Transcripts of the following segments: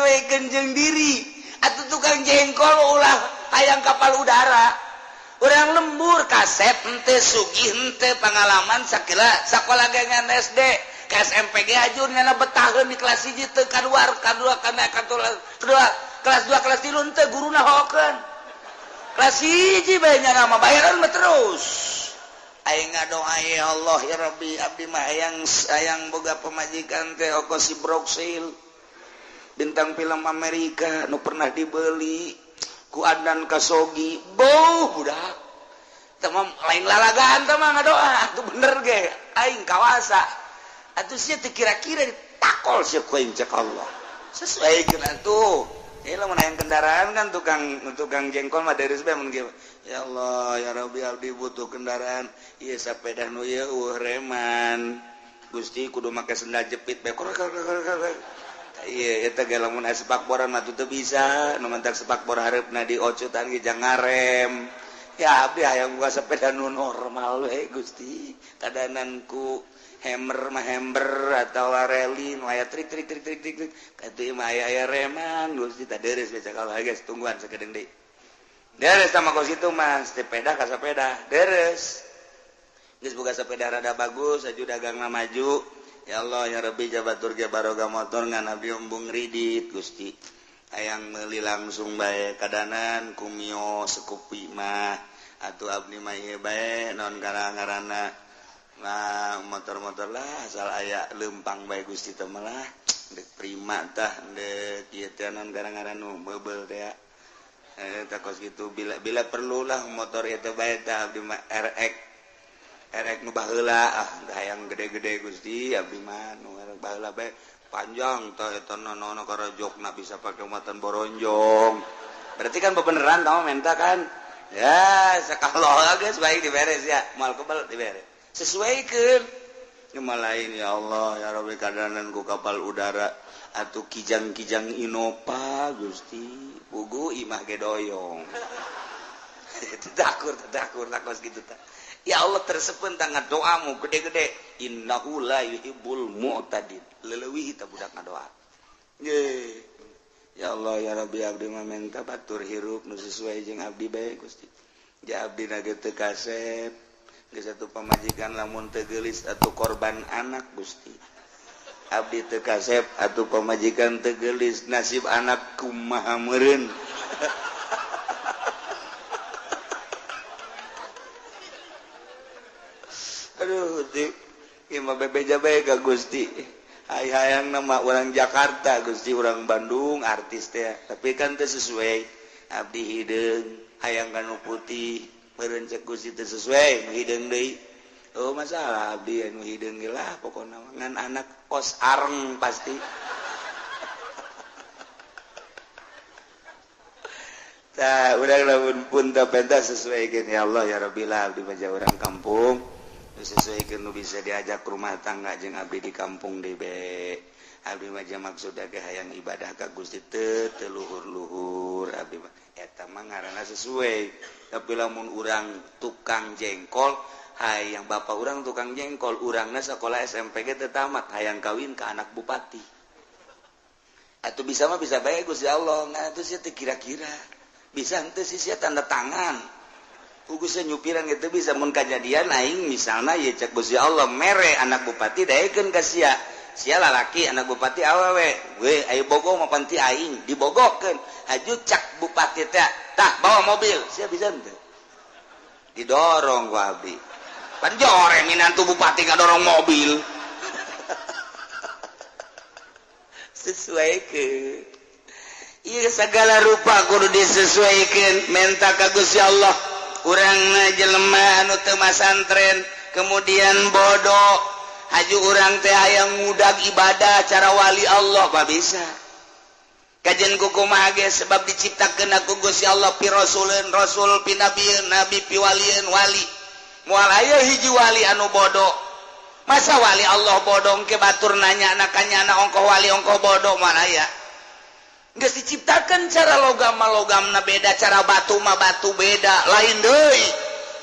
disesuaikan jeung diri. Atau tukang jengkol ulah hayang kapal udara. Urang lembur kasep henteu sugih henteu pengalaman sakila sakola ge ngan SD ke SMP ge ajur nyana betaheun di kelas 1 teu kaluar kadua kana kedua kelas 2 kelas 3 henteu guruna hokeun. Kelas 1 bae nyana mah bayaran mah terus. Aing ngadoa ya Allah ya Rabbi abdi mah hayang hayang boga pamajikan teh oko si Broksil bintang film Amerika nu pernah dibeli ku Adnan Kasogi boh budak teh mah lain lalagaan teh mah ngadoa atuh bener ge aing kawasa atuh sia teu kira-kira ditakol sia ku aing cek Allah sesuaikeun atuh. Ieu lamun hayang kendaraan kan tukang jengkol mah deres bae mun kieu. Ya Allah ya Rabbi abdi butuh kendaraan ieu sapeda nu ieu eueuh reman Gusti kudu make sendal jepit bae. Iya eta ge lamun aya sepakboran mah teu bisa nu mantak sepakbor hareupna diocutan ge jang ngarem. Ya abdi hayang boga sepeda nu normal we Gusti kadanan ku hammer mah hammer atawa rally nu aya trik trik trik trik trik katuh mah aya aya reman Gusti tah deres we cakal geus tungguan sakedeung deui. Deres sama kos itu mah sepeda ka sepeda deres geus boga sepeda rada bagus aju dagangna maju. Ya Allah ya Rabbi jabatur ge baroga motor ngan abdi embung ridit Gusti hayang meuli langsung bae kadanan ku Mio Scoopy mah atuh abdi mah ieu bae naon ngaranna nah motor-motor lah asal aya leumpang bae Gusti teh mah lah deuk prima tah deuk ieu teh naon ngaran nu meubel teh tah kos kitu bila perlulah motor ieu teh bae tah abdi mah RX RX nu baheula ah hayang gede-gede Gusti abdi mah nu baheula bae panjang tah eta nono karajokna bisa pake muatan boronjong. Berarti kan bebeneran tah menta kan ya sakalo geus baik diberes ya moal kebel diberes sesuaikeun. Cuma lain ya Allah ya Rabbi kadanan ku kapal udara atuh kijang-kijang Innova Gusti pugu imah ge doyong. Takur takur takos gitu tah. Ya Allah tersepen tangan doamu gede-gede innahu la yuhibbul mu'tadin leleuwih tah budak ngadoa. Ye ya Allah ya Rabbi abdi mah menta batur hirup nu sesuai jeung abdi bae Gusti. Ja abdi na ge teu kasep geus atuh pamajikan lamun teu geulis atuh korban anak Gusti. Abdi teu kasep atuh pamajikan teu geulis nasib anak kumaha meureun. Aduh di ieu mah bebeja bae ka Gusti. Hayang nama orang Jakarta Gusti orang Bandung artis teh tapi kan teu sesuai abdi hideung hayang kanu putih meureun cek Gusti teu sesuai nu hideung deui. Oh masalah abdi anu hideung ge lah pokona ngan anak kos areng pasti. Tah urang lamun pun teu pentas sesuaikeun ya Allah ya Rabbi lah abdi mah urang kampung sesuaikan nu bisa diajak rumah tangga jeung abdi di kampung debe. Abdi mah maksud ge hayang ibadah ka Gusti teu teu luhur-luhur abdi mah eta mah ngaranna sesuai. Tapi lamun urang tukang jengkol hayang bapak urang tukang jengkol urangna sekolah SMP ge teu tamat hayang kawin ka anak bupati. Atuh bisa mah bisa bae Gusti Allah ngan atuh sia teu kira-kira bisa henteu sih sia tanda tangan. Ugusnya nyupiran gitu bisa mun kajadian aing misalna ye cek Gusti Allah mere anak bupati daekeun ka sia. Sia lalaki anak bupati awewe. We ayo bogo mah panti aing dibogokeun. Haju cak bupati teh tah bawa mobil. Sia bisa henteu? Didorong ku abdi. Pan jore minantu bupati ngadorong mobil. Sesuaikeun. Ieu segala rupa kudu disesuaikeun menta ka Gusti Allah. Urang jelema anu teu masantren kemudian bodoh haju urang teh hayang ngudag ibadah cara wali Allah mah bisa kajen kumaha ge sebab diciptakeun ku Gusti Allah pi rasuleun rasul pi nabieun nabi pi walieun wali moal aya hiji wali anu bodoh masa wali Allah bodoh ke batur nanya nakanya ongkoh wali ongkoh bodoh moal aya. Geus diciptakan cara logam mah logamna beda, cara batu mah batu beda, lain deui.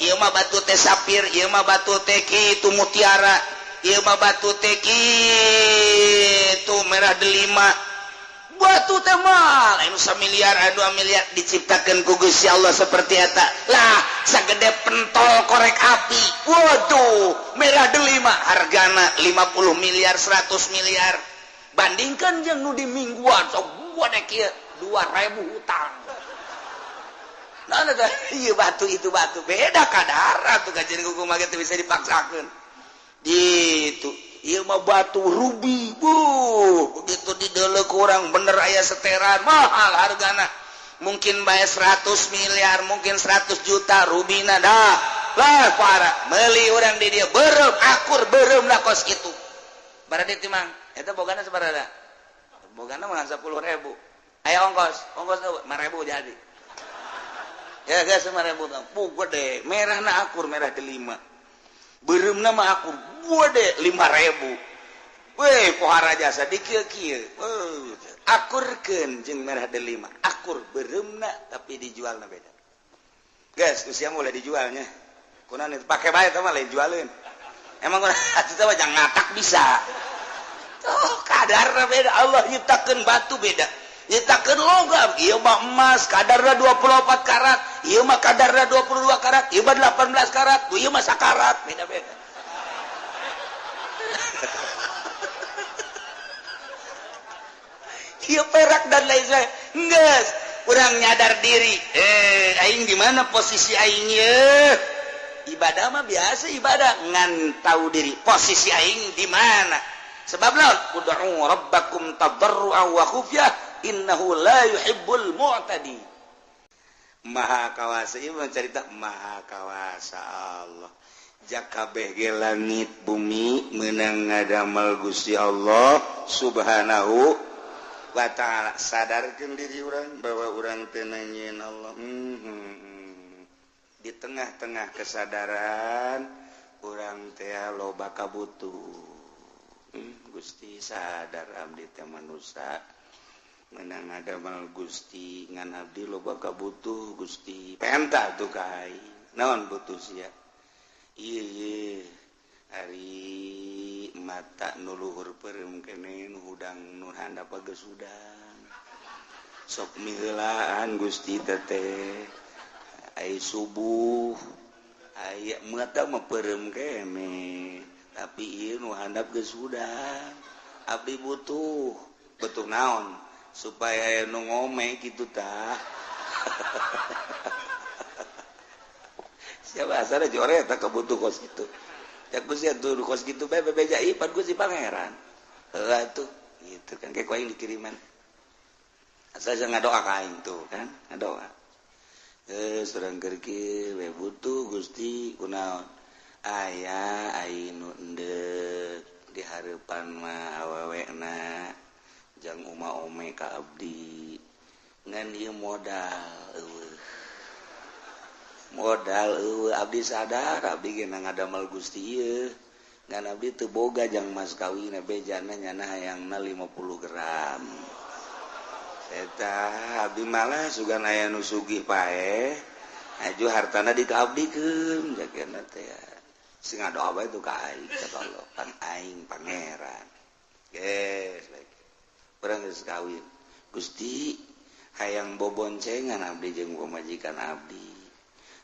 Ieu mah batu teh sapir, ieu mah batu teh kitu mutiara, ieu mah batu teh kitu merah delima. Batu teh mahal, anu 1 miliar, anu 2 miliar diciptakan ku Gusti Allah seperti eta. Lah, sagede pentol korek api. Waduh, merah delima hargana 50 miliar, 100 miliar. Bandingkan jeung nu di mingguan sok gua deh kieu 2000 hutang. Nah, nah, iya batu itu batu beda kadar tuh, kajian hukum mah bisa dipaksakan gitu. Ieu mah batu ruby, bu, begitu di kurang bener aya seteran, mahal hargana, mungkin bayar 100 miliar, mungkin 100 juta rubina dah lah. Para beli orang di dia beureum, akur beureum lah kos itu. Berarti timang itu bogana sabaraha? Bogana mah 10.000. Aya ongkos, ongkos 5.000 jadi ya guys, 5.000. Bu, gede merah na akur, merah delima, beureumna mah akur gede, 5.000. Weh, pohara jasa di kieu kieu akurkeun jeung merah delima, akur beureumna, tapi dijualna beda guys. Usia mulai dijualnya kunaon itu pake bae mah lain jualeun. Emang kunaon atuh mah jangan ngatak bisa. Oh, kadarna beda. Allah nyiptakeun batu beda, nyiptakeun logam. Ieu mah emas kadarna 24 karat, ieu mah kadarna 22 karat, ieu mah 18 karat, ieu mah sakarat, beda-beda. Ieu perak dan lain sebagainya. Geus, urang nyadar diri, eh, aing di mana posisi aing ye? Ibadah mah biasa ibadah, ngan tahu diri posisi aing di mana. Sebab naon? Ud'u rabbakum tadarruan wa khufyah innahu la yuhibbul mu'tadi. Maha kawasa, ieu mah carita maha kawasa Allah. Jakabeh ge langit bumi meunang ngadamel Gusti Allah Subhanahu wa ta'ala. Sadarkeun diri urang bahwa urang teu nanyieun Allah. Di tengah-tengah kesadaran urang teh loba kabutuh. Gusti, sadar abdi teh manusia menang ngadamel Gusti, ngan abdi loba kabutuh Gusti, penta tuh ka aing. Naon butuh sia? Ieu ieu ari mata nu luhur peureum keneh, nu hudang nu handap geus hudang, sok miheulaan Gusti teteh. Ai subuh aya mata mah peureum keneh, tapi ieu nu handap geus hudang. Abdi butuh butuh naon supaya nu ngome kitu tah. Siapa asana jore eta kabutuh kos kitu. Ya Gusti atuh kos kitu bae bebeja ieu pan Gusti Pangeran. Heuh atuh gitu kan, kayak ku aing dikiriman. Asal jangan ngadoa ka aing tuh kan, ngadoa. Eh, urang keur kieu we butuh Gusti kunaon? Aya aing nu endek di hareupan mah awewena jang uma ome ka abdi, ngan ieu modal eueuh. Modal eueuh. Abdi sadar abdi ge ngadamel Gusti ieu, ngan abdi teu boga jang mas kawin, bejana nyana hayangna 50 gram eta. Abdi malah sugan aya nu sugih paeh aju hartana dikaabdikeun jagana teh, sing ngadoa bae tuh ka aing. Cek Allah, pan aing pangeran geus urang geus kawin Gusti, hayang boboncengan abdi jeung pamajikan abdi,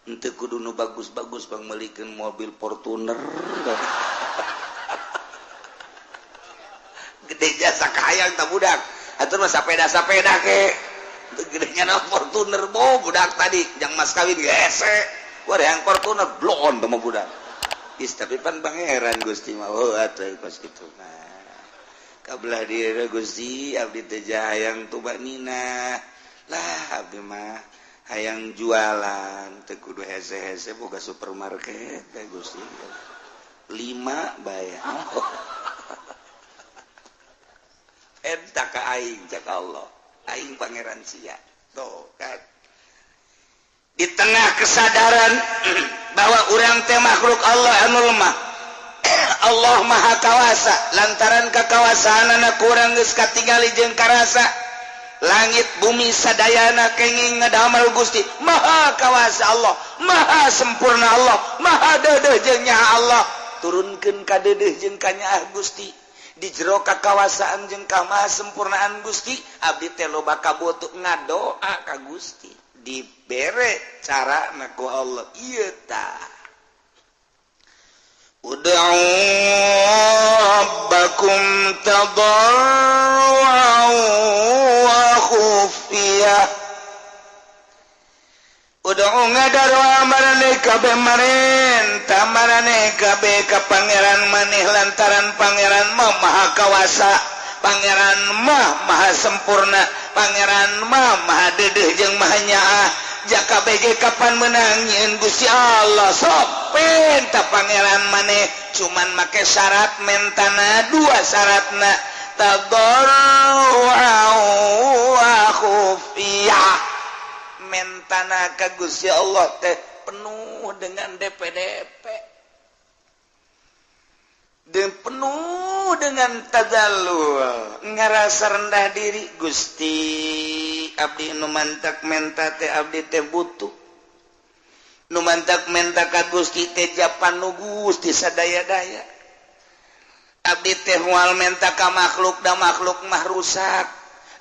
henteu kudu nu bagus-bagus, pangmeulikeun mobil Fortuner gede jasa kahayang tah budak atuh mah, sapeda-sapeda ke gedenya na Fortuner. Bo budak tadi jang mas kawin gese wah yang Fortuner bloon teh mah budak. Is tapi pan pangeran Gusti mah. Oh atuh kos kitu mah kabelah diri Gusti, abdi teh hayang tuba nina lah, abdi mah hayang jualan teu kudu hese-hese, boga supermarket teh Gusti, 5 bae. Eta ka aing cek Allah, aing pangeran sia tuh kan. Di tengah kesadaran bahwa urang teh makhluk Allah anu lemah, Allah maha kawasa. Lantaran kekawasaanana kurang geus katingali jeung karasa, langit bumi sadayana kenging ngadamel Gusti. Maha kawasa Allah, maha sempurna Allah, maha deudeuh jeung nyaah Allah. Turunkeun ka deudeuh jeung kanyaah Gusti. Di jero kakawasaan jeung kamasempurnaan Gusti, abdi teh loba kabutuh ngadoa ka Gusti. Dibere cara ku Allah ieu tah. Ud'u rabbakum tadarruan wa khufiyah. Ud'u ngadarwa maraneh kabeh marenta maraneh kabeh ka pangeran maneh lantaran pangeran mah maha kawasa, pangeran mah maha sempurna, pangeran mah maha dedeh jeung maha nyaah. Jaka BG kapan menang nyieun Gusti Allah sok penta pangeran maneh cuman make syarat mentana dua syaratna tadarruan wa khufiyah. Mentana ka Gusti Allah teh penuh dengan DPDP dan penuh dengan tadallul, ngerasa rendah diri. Gusti abdi nu mantak menta teh abdi teh butuh, nu mantak menta ka Gusti teh japan nu Gusti sadaya-daya. Abdi teh moal menta ka makhluk da makhluk mah rusak,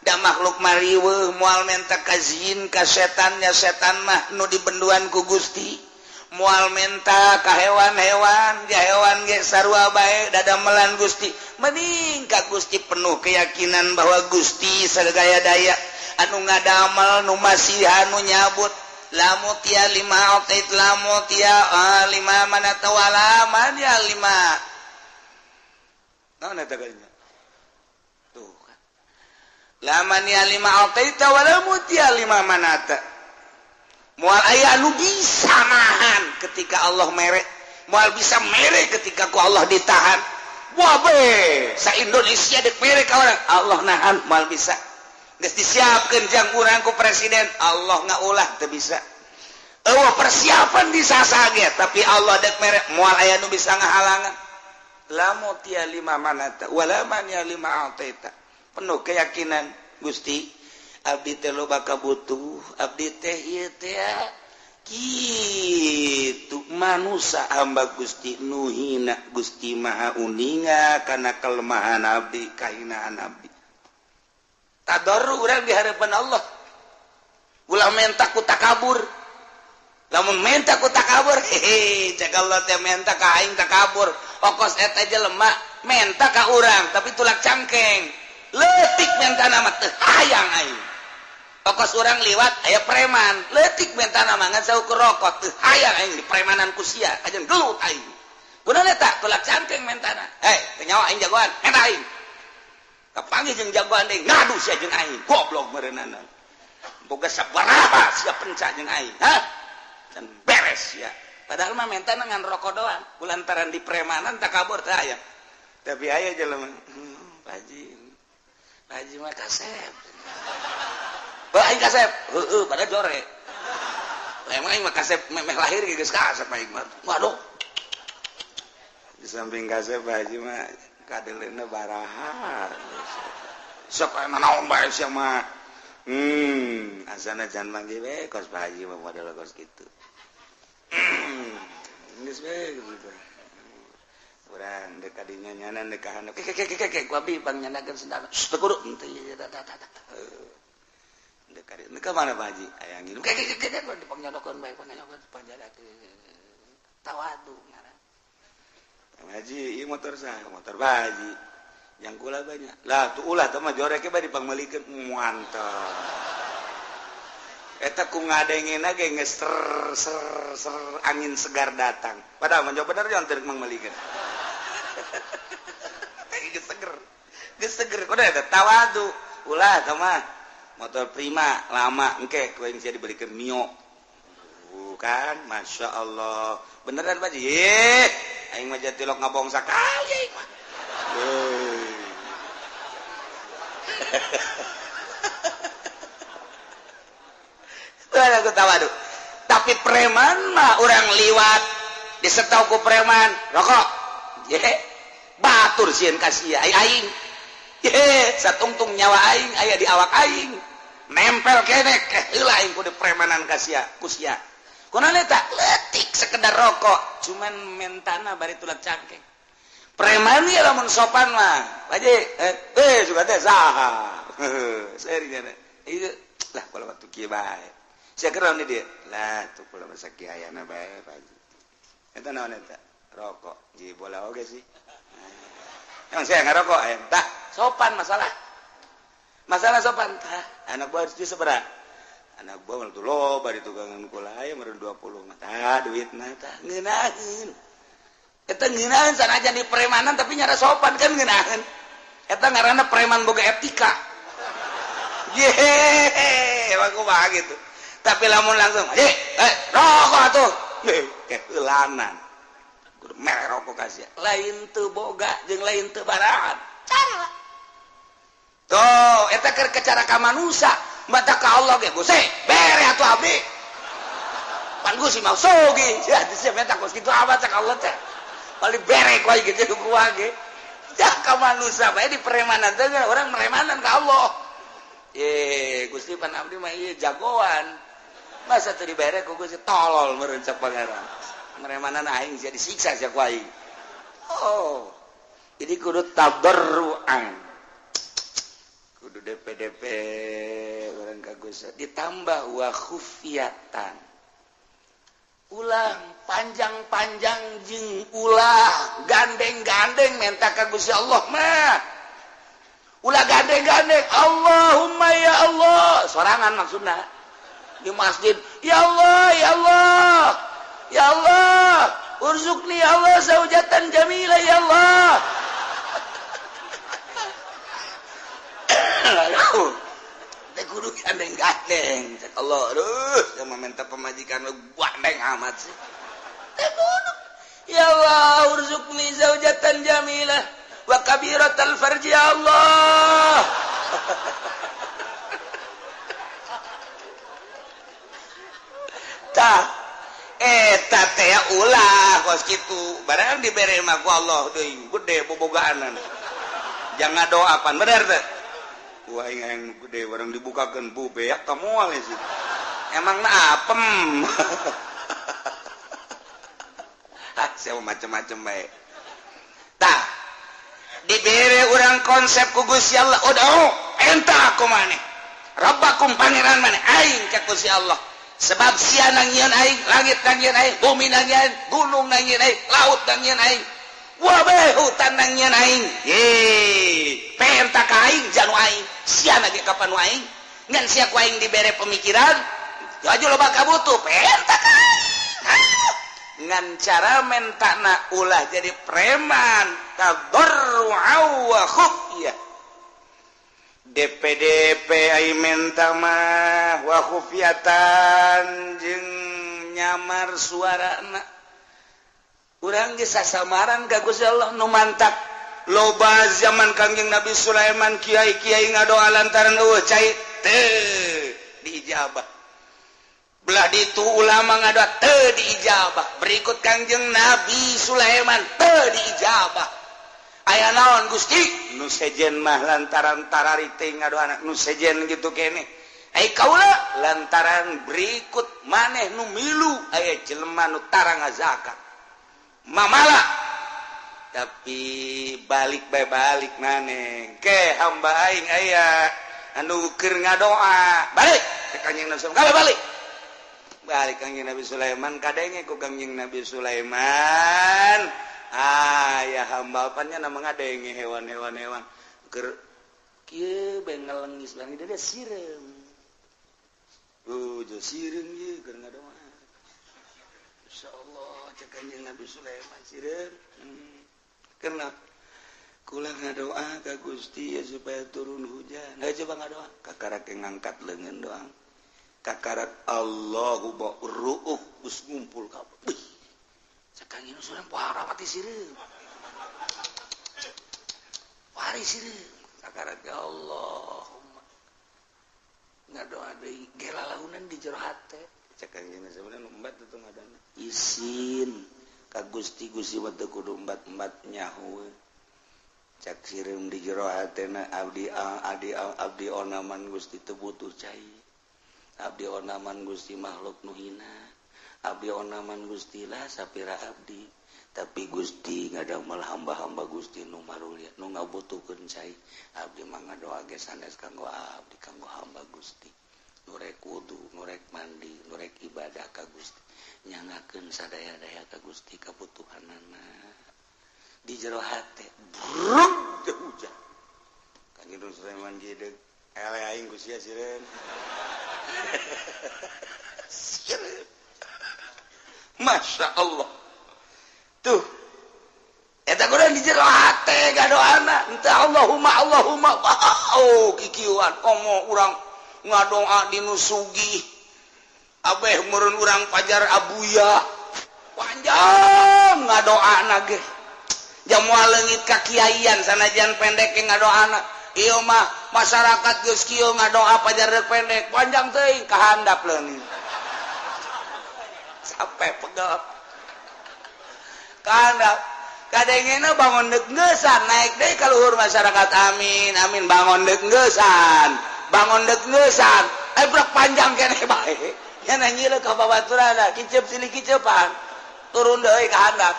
da makhluk mah riweuh, moal menta ka jin ka setannya, setan mah nu dibenduan ku Gusti. Moal menta ka hewan-hewan, ya hewan ge sarua bae dadamelan Gusti. Mending ka Gusti penuh keyakinan bahwa Gusti sadaya daya anu ngadamel, nu masihan, nu nyabut. Lamu tia lima atait, lamu tia lima mana tawala man ya lima naon eta kalinya tuh kan laman ya lima ataita wala mutia lima manata. Moal aya anu bisa nahan ketika Allah mere, moal bisa mere ketika ku Allah ditahan. Wah be, sa Indonesia dek mere ka urang, Allah nahan moal bisa. Geus disiapkeun jang urang ku presiden, Allah ngaulah teu bisa. Eueuh persiapan disasage, tapi Allah dek mere moal aya nu bisa ngahalangan. La mutia lima manata wala man ya lima ataita. Penuh keyakinan Gusti abdi teh loba kabutuh, abdi teh ieu teh kitu manusa hamba Gusti nu hina, Gusti maha uninga kana kelemahan abdi, kahinaan abdi. Tadarru urang di hadapan Allah. Ulah menta ku takabur. Lamun menta ku takabur, hehe, cek Allah teh menta ka aing takabur. Okos eta jelema menta ka urang tapi tulak cangkeng. Leutik menta mah teu hayang aing. Okos urang liwat aya preman, leutik menta mah ngan saukur rokok teu hayang aing di premanan ku sia, ajeun gelut aing. Kunaon eta tulak cangkeng mentana. Hei, teu nyawa aing jagoan, menta aing. Kapanggih jeung jagoan deui ngadu sia jeung aing, goblok meureunana. Boga sabaraha sia penca jeung aing, hah? Can beres sia. Padahal mah mentana ngan rokok doang, kulantaran di premanan takabur teu aya. Tapi aya jelema, Pak Haji. Pak Haji mah kasep. Bah aing kasep, heueuh pada jore. Lah emang aing mah kasep memeh lahir ge geus kasep aing mah. Waduh. Di samping kasep Pak Haji mah kadeleuna baraha. Sok aya naon bae sia mah. Asana jangan manggil we kos Pak Haji mah model kos kitu. Geus we gitu. Urang deuk ka dinya nyanan deuk ka handap. Ke ke ke ke ku abi pangnyandakeun sendal. Teu kudu henteu ieu tah tah tah. Deuk ka dieu ka mana Pak Haji? Aya nginum. Ke ke ke ke dipangnyodokeun bae pangnyodokeun panjadakeun. Tawadu ngaran. Pak Haji, ieu motor saha? Motor Pak Haji. Yang kula banyak. Lah tuh ulah teh mah joreke bae dipangmeulikeun. Mantap. Eta ku ngadengena ge geus ser ser ser angin segar datang. Padahal mah bener yang teu mangmeulikeun. Geus seger. Geus seger kudu eta tawadu. Ulah teh mah motor Prima lama engke ku aing sia dibelikeun Mio. Bukan, Masya Allah. Beneran Pak Haji? Aing mah jatilok ngabong sakali aing mah. Aku tawadu. Tapi preman mah orang liwat disetau ku preman rokok. Ye, batur sieun ka sia aing. Ye, satungtung nyawa aing aya di awak aing. Nempel kene heula aing kudu premanan ka sia, ku sia. Kunaon eta? Leutik sekedar rokok, cuman mentana bari tulak cangkeng. Preman ya lamun sopan mah. Pak Haji, suka teh saha. Serius ieu lah kula waktu kieu bae. Sia keur naon dia? Lah tuh kula mah sakiayana bae Pak Haji. Eta naon eta? Rokok. Ji bola oge sih. Emang saya ngarokok tah sopan masalah. Masalah sopan tah. Anak buah harus seberapa? Anak buah mah tuh loba di tukangan kula aya meureun 20 mah. Tah duitna tah ngeunaheun. Eta ngeunaheun sanajan di premanan tapi nyara sopan kan ngeunaheun. Eta ngaranna preman boga etika. Yehehe, emang kumaha gitu. Tapi lamun langsung, rokok atuh. Keheulanan. Kudu mere rokok ka sia. Lain teu boga jeung lain teu barahan. Cara. Tuh, eta keur cara ka manusia. Mata ka Allah ge Gusti, bere atuh abdi. Pan Gusti mah sugih. Sia teh menta kos kitu amat cak Allah teh. Paling bere ku aing gitu ku ge. Cak ka manusia bae di premanan teh urang meremanan ka Allah. Gusti pan abdi mah ieu jagoan. Masa teu dibere ku Gusti tolol meureun cak pangeran. Meremanan aing sia disiksa sia ku aing. Oh. Jadi kudu tadarruan. Kudu DPDP urang ka Gusti ditambah wa khufiyatan. Ulah panjang-panjang jeung ulah gandeng-gandeng menta ka Gusti Allah mah. Ulah gandeng-gandeng Allahumma ya Allah sorangan maksudna di masjid ya Allah ya Allah ya Allah urzuqni ya Allah zaujatan jamila ya Allah. Teh kudu gandeng-gandeng cek Allah aduh sama minta pemajikan lu gandeng amat sih teh kudu ya Allah urzuqni zaujatan jamilah wa kabiratal farji ya Allah. Tah eta teh ulah kos kitu barang dibere mah ku Allah deui gede bobogaanan. Jangan doa pan bener teh. Wah aing yang gede barang dibukakeun bu beak ka moal sih. Emangna apem. Ah sia macem-macem bae. Tah dibere urang konsep ku Gusti Allah udah enta aku maneh Rabbakum pangeran maneh aing ka Gusti Allah sebab sia nangieun aing langit nangieun aing bumi nangieun gunung nangieun aing laut nangieun aing wabeh hutan nangieun aing ye penta ka aing janu aing sia lagi kapan aing ngan sia ku aing dibere pemikiran aju loba kabutuh penta ka aing ngan cara mentana ulah jadi preman tadarru'a wa khufyah DPDP ai menta mah wa khufyatan jeung nyamar suarana urang geus sasamaran ka Gusti Allah nu mantak loba zaman Kangjeng Nabi Sulaiman kiai-kiai ngadoa lantaran eueuh cai teu diijabah belah ditu ulama ngadoa teu diijabah berikut Kangjeng Nabi Sulaiman teu diijabah aya naon Gusti nu sejen mah lantaran tarari teh ngadoa nu sejen gitu kene ai kaula lantaran berikut maneh nu milu aya jelema nu tara ngazakat mamala tapi balik bae balik maneh ke hamba aing aya anu keur ngadoa balik ke Kangjeng Nabi Sulaiman balik balik Kangjeng Nabi Sulaiman kadenge ku Kangjeng Nabi Sulaiman ah ya hamba apanya nama ngadenge hewan-hewan hewan keur kieu bae ngelengis bang dia sireum jo sireum ieu keur ngadoa insyaallah cek Kangjeng Nabi Sulaiman sireum karena kula ngadoa ka Gusti ya supaya turun hujan nah coba ngadoa kakarak ngangkat leungeun doang kakarak Allahu ba'ruuh geus ngumpul kabeh. Cek Kangjeng Sulaiman parah pati sireum. Pari sireum kakarak ya Allahumma ngadoa deui gelalaunan di jero hate. Cek Kangjeng Sulaiman embat teu ngadana. Isin ka Gusti Gusti mah teu kudu embat-embat nyaho. Cek sireum di jero hatena abdi abdi abdi onaman Gusti teu butuh cai. Abdi onaman Gusti makhluk nu hina. Abdi onaman Gusti lah sapira abdi. Tapi Gusti ngadamel hamba-hamba Gusti nu marulia nu ngabutuhkeun cai abdi mah ngadoa ge sanes kanggo abdi kanggo hamba Gusti nu rek wudu nu rek mandi nu rek ibadah ka Gusti nyangakeun sadaya-daya ka Gusti kabutuhanana di jero hate brug teu hujan Kanjeng Sulaiman gideg ele aing ku sia sireun sireun Masya Allah tuh eta kurang di jero hate gadoana henteu Allahumma Allahumma oh kikieuan komo urang ngadoa di nu sugih abeh meureun urang pajar abuya panjang ngadoana ge jamoal leungit ka kiaian sanajan pendek ge ngadoana ieu mah masyarakat geus kieu ngadoa pajar rek pendek panjang teuing kahandap leungit sampai pegel karena kadengena bangun dek ngeusan naik deui ka luhur masyarakat amin amin bangun dek ngeusan bangun dek ngeusan brek panjang keneh bae nya nanyieun ka babaturanna kiceup silih kiceupan turun deui ka handap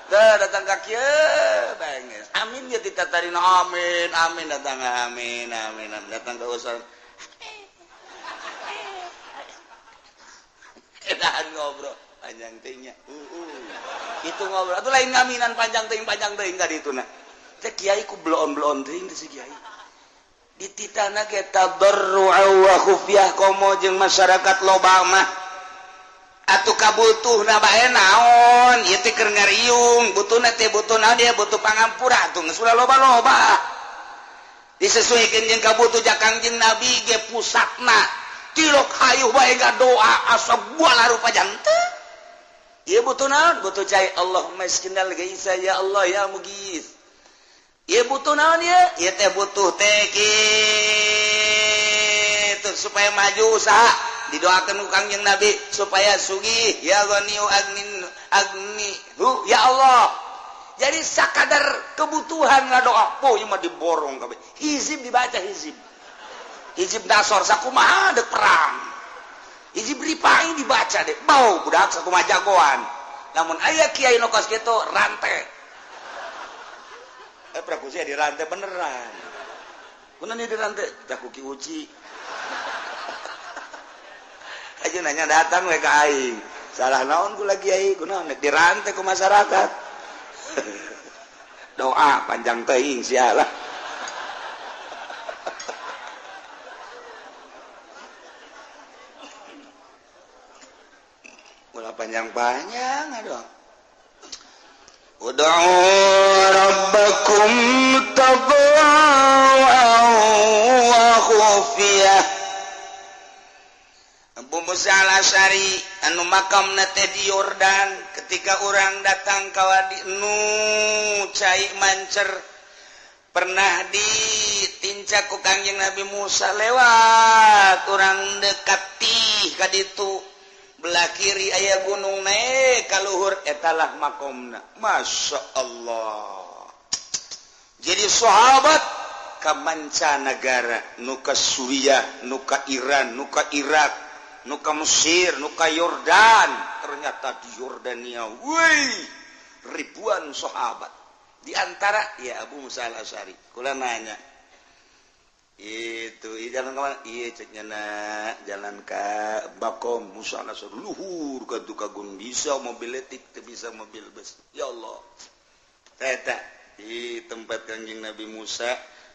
teu datang ka kieu benges amin ge ditatarina amin amin datang amin amin datang ka usan edahan ngobrol panjang teuing itu ngobrol atuh lain ngaminan panjang teuing ka ditu na teh kiai ku bloon-bloon teuing teh si kiai dititana ge tadarru'a wa khufyah komo jeung masyarakat loba mah atuh kabutuhna bae naon ieu teh keur ngariung butuhna teh butuh naon dia butuh pangampura atuh geus ulah loba-loba disesuaikeun jeung kabutuh ja Kangjeng Nabi ge pusatna tilok hayuh bae ngadoa asa buah rupa jantung ieu butuh naon butuh cai Allahumma iskinal gaisa ya Allah ya mugis ieu butuh naon ieu ieu teh butuh teh kitu supaya maju usaha didoakeun ku Kangjeng Nabi supaya sugih ya ghaniyu agnin agni hu ya Allah. Jadi sakadar kebutuhan ngadoa poh ieu mah diborong kabeh hizib dibaca hizib hizib dasor sakumaha deuk perang hizib ripai dibaca deh bau budak sakumaha jagoan namun aya kiai nu kos kitu rantai praku sia dirantai beneran kunaon ieu dirantai tah ku Ki Uci aja nanya datang we ka aing salah naon ku lagi kiai kunaon dirantai ku masyarakat doa panjang teuing sia lah ulah panjang-panjang aduh. Ud'u rabbakum tadarru'an wa khufiyah. Abu Musa Al-Asy'ari anu makamna teh di Yordan ketika urang datang ka wadi nu cai mancer pernah ditincak ku Kangjeng Nabi Musa lewat urang dekat tih ka ditu belah kiri aya gunung naik ka luhur etalah makomna. Masya Allah. Jadi sahabat ka mancanagara nu ka Suriah, nu ka Iran, nu ka Irak, nu ka Mesir, nu ka Yordan. Ternyata di Yordania wih ribuan sahabat. Di antara ya Abu Musa Al-Asy'ari. Kula nanya itu jalan kemana? Iya ceknya nak jalan ke Bakom Musa Al-Asy'ari luhur ka tukagun bisa mobil letik teu bisa mobil bus. Ya Allah. Eta di tempat Kangjeng Nabi Musa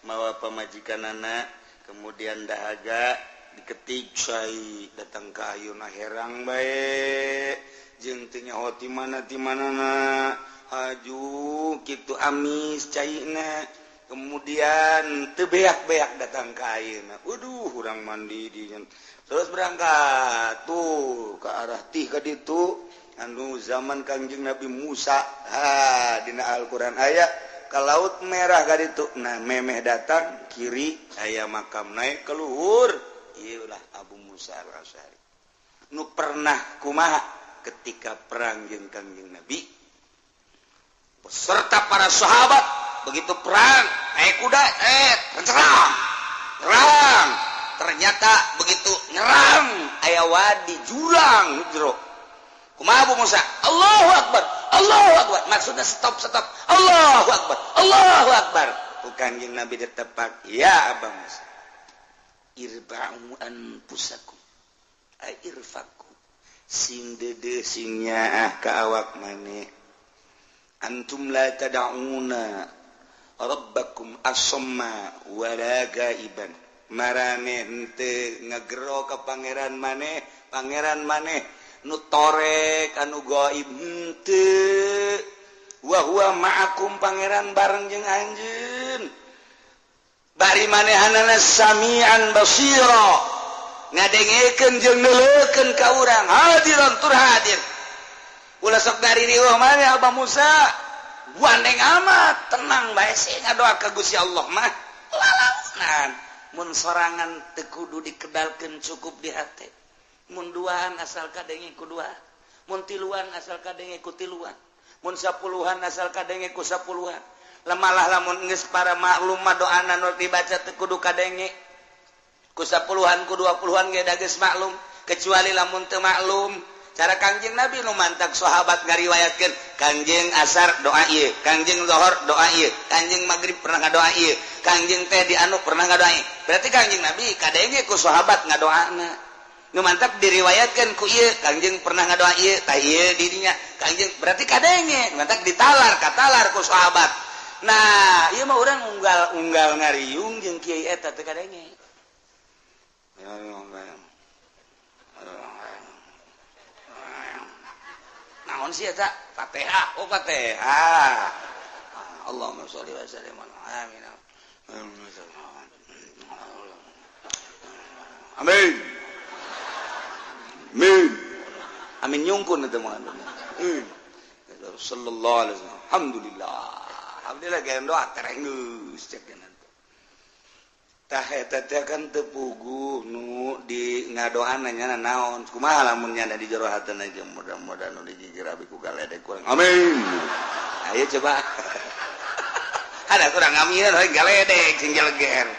mawa pamajikanana kemudian dahaga diketik cai datang ka ayeuna herang bae jeung teu nyaho ti mana ti manana haju kitu amis caina kemudian teu beak-beak datang ka ayeuna waduh urang mandi di terus berangkat tuh ke arah tih ka ditu anu zaman Kangjeng Nabi Musa ha dina Al-Qur'an aya ka Laut Merah ka ditu nah memeh datang kiri aya makam naik ke luhur ieu lah Abu Musa Al-Asy'ari nu pernah kumaha ketika perang jeung Kangjeng Nabi beserta para sahabat begitu perang naik kuda serang perang ternyata begitu nyerang aya wadi jurang jero kumaha Abu Musa Allahu Akbar Allahu Akbar. Maksudnya stop stop. Allahu Akbar. Allahu Akbar. Ku Kangjeng Nabi ditepak, ya Aba Musa. Irba'u anfusakum. Ay irfaku. Sing deudeuh sing nyaah ka awak maneh. Antum la tad'una rabbakum asamma wala gaiban. Marane henteu ngagero ka pangeran maneh, pangeran maneh nu torek anu gaib henteu. Wa huwa ma'akum, pangeran bareng jeung anjeun. Bari manehanana sami'an basira, ngadengekeun jeung neuleukeun ka urang, hadiran tur hadir. Ulah sok daririweuh maneh Abah Musa, gandeng amat, tenang bae sih ngadoa ka Gusti Allah mah. Lalaunan. Mun sorangan teu kudu dikedalkeun, cukup di hate. Mun duaan asal kadenge ku dua, mun tiluan asal kadenge ku tiluan, mun sapuluhan asal kadenge ku sapuluhan. Lemalah lamun geus para maklum mah doana nu dibaca teu kudu kadenge ku sapuluhan ku 20-an ge da geus maklum, kecuali lamun teu maklum cara Kangjeng Nabi nu mantak sahabat ngariwayatkeun Kangjeng asar doa ieu, Kangjeng zuhur doa ieu, Kangjeng maghrib pernah ngadoa ieu, Kangjeng teh di anu pernah ngadoa ieu. Berarti Kangjeng Nabi kadenge ku sahabat ngadoana. Nu mantak diriwayatkeun ku ieu, Kangjeng pernah ngadoa ieu, tah ieu di dinya. Kangjeng berarti kadenge, mantak ditalar katalar ku sahabat. Nah, ieu mah urang unggal-unggal ngariung jeung kiai eta teu kadenge. Naon sih eta? Fatihah. Oh, Fatihah. Allahumma sholli wa sallim ala amin. Amin. Amin. Amin nyungkun eta mah. Sallallahu alaihi wasallam. Alhamdulillah. Alhamdulillah gaya doa terenggeus cek nanti. Tah eta teh kan teu puguh nu di ngadoana nya naon. Kumaha lamun nya di jero hatena jeung mudah-mudahan nu digigir abi ku galedek kurang. Amin. Ayo coba. Ada kurang amin we galedek sing jeleger.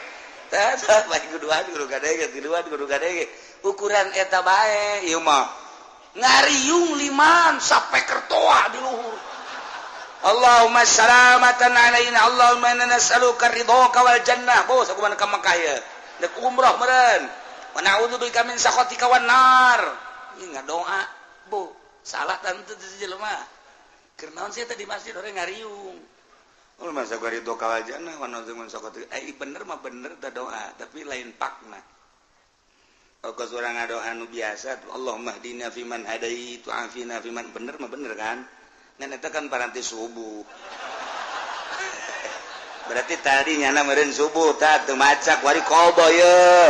Tah bae kuduan kudu kadenge, tiluan kudu kadenge. Ukuran eta bae ieu mah. Ngariung liman sampai kertoa di luhur. Allahumma salamatan alaina, Allahumma inna nas'aluka ridhoka wal jannah. Bos aku mana ka Mekah ya. Dek umroh meureun. Wa na'udzubika min sakhatika wan nar. Ieu ngadoa, bo. Salah tante teu jelema. Keur naon sih teh di masjid urang ngariung. Ul masa gua ridhoka wal jannah wa na'udzubika min sakhatika. Bener mah bener teh doa, tapi lain pakna. Kos urang ngadoa nu biasa, Allahumma hdina fiman hadait wa afina fiman, bener mah bener kan? Ngan eta kan paranti subuh. Berarti tadi nyana meureun subuh tah teu macak wari kobo ye.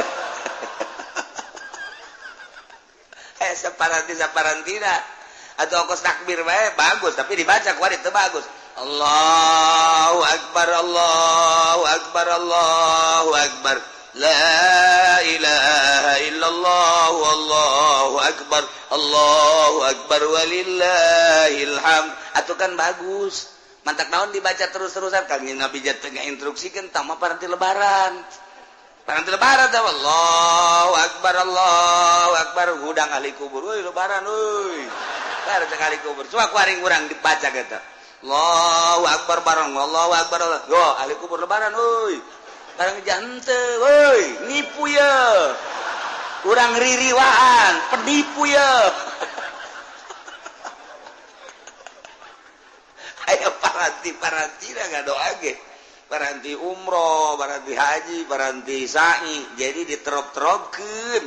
Saparanti saparantina atau kos takbir bae bagus tapi dibaca kuari teu bagus. Allahu akbar, Allahu akbar, Allahu akbar. La ilaha illallah wallahu akbar, Allahu akbar walillahil hamd. Atuh kan bagus. Mantak naon dibaca terus-terusan Kangjeng Nabi jatuh ngainstruksikeun tah mah paranti lebaran. Paranti lebaran tah Allahu akbar, Allahu akbar, hudang ahli kubur euy lebaran euy. Bar cek ahli kubur. Coba ku aring urang dibaca eta. Allahu akbar bareng Allahu akbar. Yo ahli kubur lebaran euy. Barang jante, woi, nipu ya, kurang ririwaan, penipu ya. Ayo paranti dah nggak doa ge, paranti umroh, paranti haji, paranti sa'i, jadi diterop-teropkeun.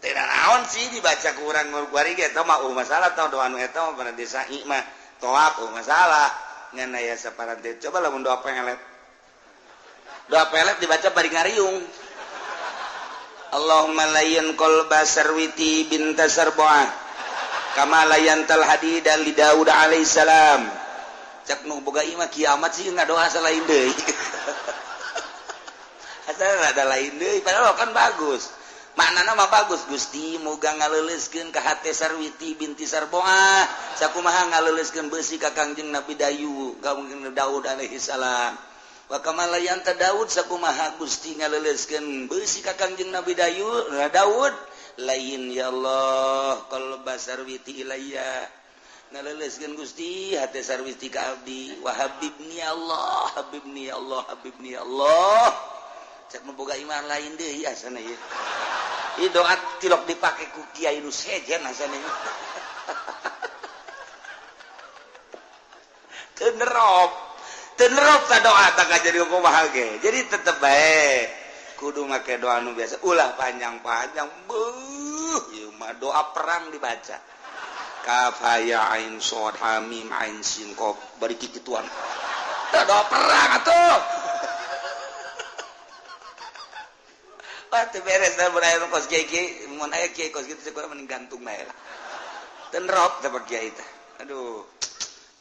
Tidak naon sih dibaca kurang ngurguari ge, eta mah masalah tau doa nu eta mah paranti sa'i mah toap masalah. Ngan aya saparanti coba lamun doa pengelet. Doa pelet dibaca bari ngariung. Allahumma layyin qalba sarwiti binta sarbuah kama layyantal hadida li Daud alaihissalam. Cek nu boga ieu mah kiamat sih ngadoa salain deui. Asal ada lain deui padahal kan bagus. Maknana mah bagus, Gusti moga ngaleuleuskeun ka hate Sarwiti binti Sarbuah sakumaha ngaleuleuskeun beusi ka Kangjeng Nabi Dayu, Kangjeng Daud alaihissalam. Wa kama layanta Daud sakumaha Gusti ngaleuleuskeun beusi ka Kangjeng Nabi Daud lain ya Allah qalba sarwiti ilayya Ngaleleuskeun Gusti hate sarwiti ka abdi wa habibni Allah, habibni Allah, habibni Allah. Cek boga iman lain deui asana ieu. Ieu doa tilok dipake ku kiai nu sejen asana ieu. Teu nerop. Teu nerop ta doa tah jadi kumaha ge. Jadi tetep bae kudu make doa nu biasa, ulah panjang-panjang. Beuh, ieu mah doa perang dibaca. Kaf ha ya ain shad ha mim ain sin qaf bari kikituan. Doa perang atuh. Wah, teu beres da mun aya kos kiai, mun aya kiai kos kitu teh mending gantung bae lah. Teu nerop teh kiai teh. Aduh.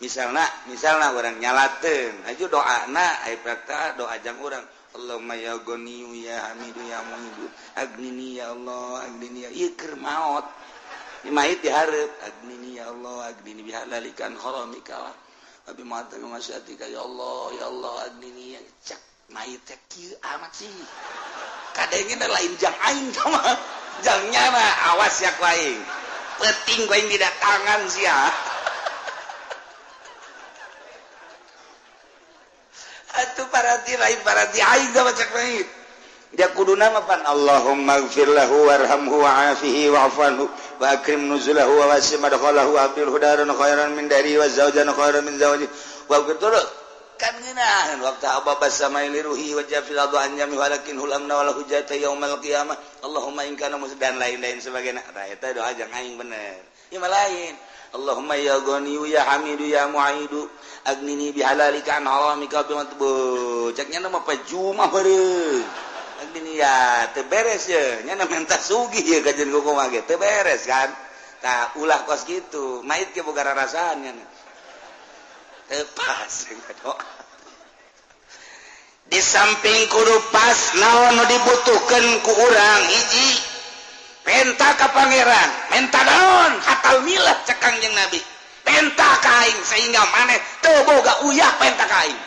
Misalna urang nyalateun, aju doana aya prakta doa jang urang. Allahumma ya Ghaniyu ya Hamidu ya Mu'idu agnini ya Allah agnini ya ieu keur maot. Di mayit dihareup agnini ya Allah agnini bihalalikan haramika wa bi ma'atika masyatika ya Allah ya Allah agnini ya cak mayit teh kieu amat sih. Kadenge lain jang aing mah. Jangnya mah awas ya ku aing. Peuting ku aing didatangan sia. Atuh parati lain parati aing da cak mayit. Dia kuduna mah pan Allahumma ighfir lahu warhamhu wa'afihi wa'fu anhu wa akrim nuzulahu wa wasi' madkhalahu wa abdil hudaran khairan min dari wa zawjan khairan min zawji wa betul kan ngeunaheun waktu ababa samai liruhi wa jafil adu an jami walakin hulamna wala hujjata yaumal qiyamah Allahumma in kana dan lain-lain sebagainya. Tah eta doa jang aing bener. Ieu mah lain. Allahumma ya Ghaniyu ya Hamidu ya Mu'idu agnini bihalalika an haramika bi matbu. Ceknya mah pajumah beureum. Agnini ya teu beres ye, nya menta sugih ye kajeun kumaha ge teu beres kan. Tah ulah kos kitu, mait ge boga rarasaan nya. Teu pas doa. Di samping kudu pas naon nu dibutuhkeun ku urang hiji penta ka pangeran, menta naon hatal milah cek Kangjeng Nabi. Penta ka aing sehingga maneh teu boga uyah penta ka aing.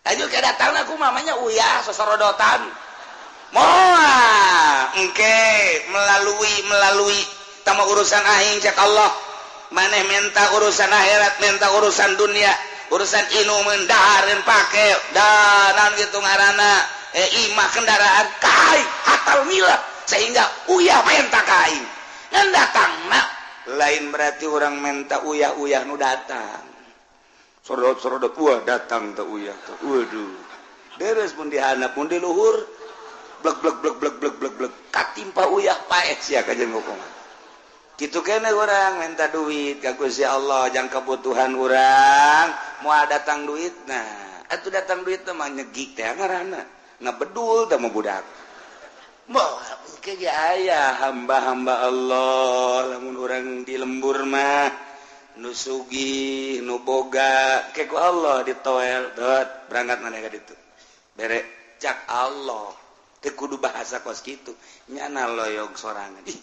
Ayo ke datang aku mamanya uyah sosorodotan. Moal engke melalui tama urusan aing cek Allah. Maneh menta urusan akhirat, menta urusan dunia, urusan inumeun, dahareun pake, danan kitu ngaranna, imah kendaraan ka aing hatal milah sehingga uyah menta ka aing. Ngan datangna lain berarti orang menta uyah-uyah nu datang. Sorodot-sorodot wah datang teh uyah teh. Waduh. Deres mun dihandap mun di luhur blek blek blek blek blek blek blek katimpa uyah paeh sia ka jeung hukuman. Kitu keneh urang minta duit ka Gusti Allah jang kebutuhan urang moal datang duitna. Atuh datang duit teh mah nyegik teh ngaranna. Ngabedul teh mah budak. Moal engke ge aya hamba-hamba Allah lamun urang di lembur mah nu sugih nu boga ke ku Allah ditoel dot berangkat maneh ka ditu bere cak Allah teu kudu bahasa kos kitu nyana loyog sorangan ih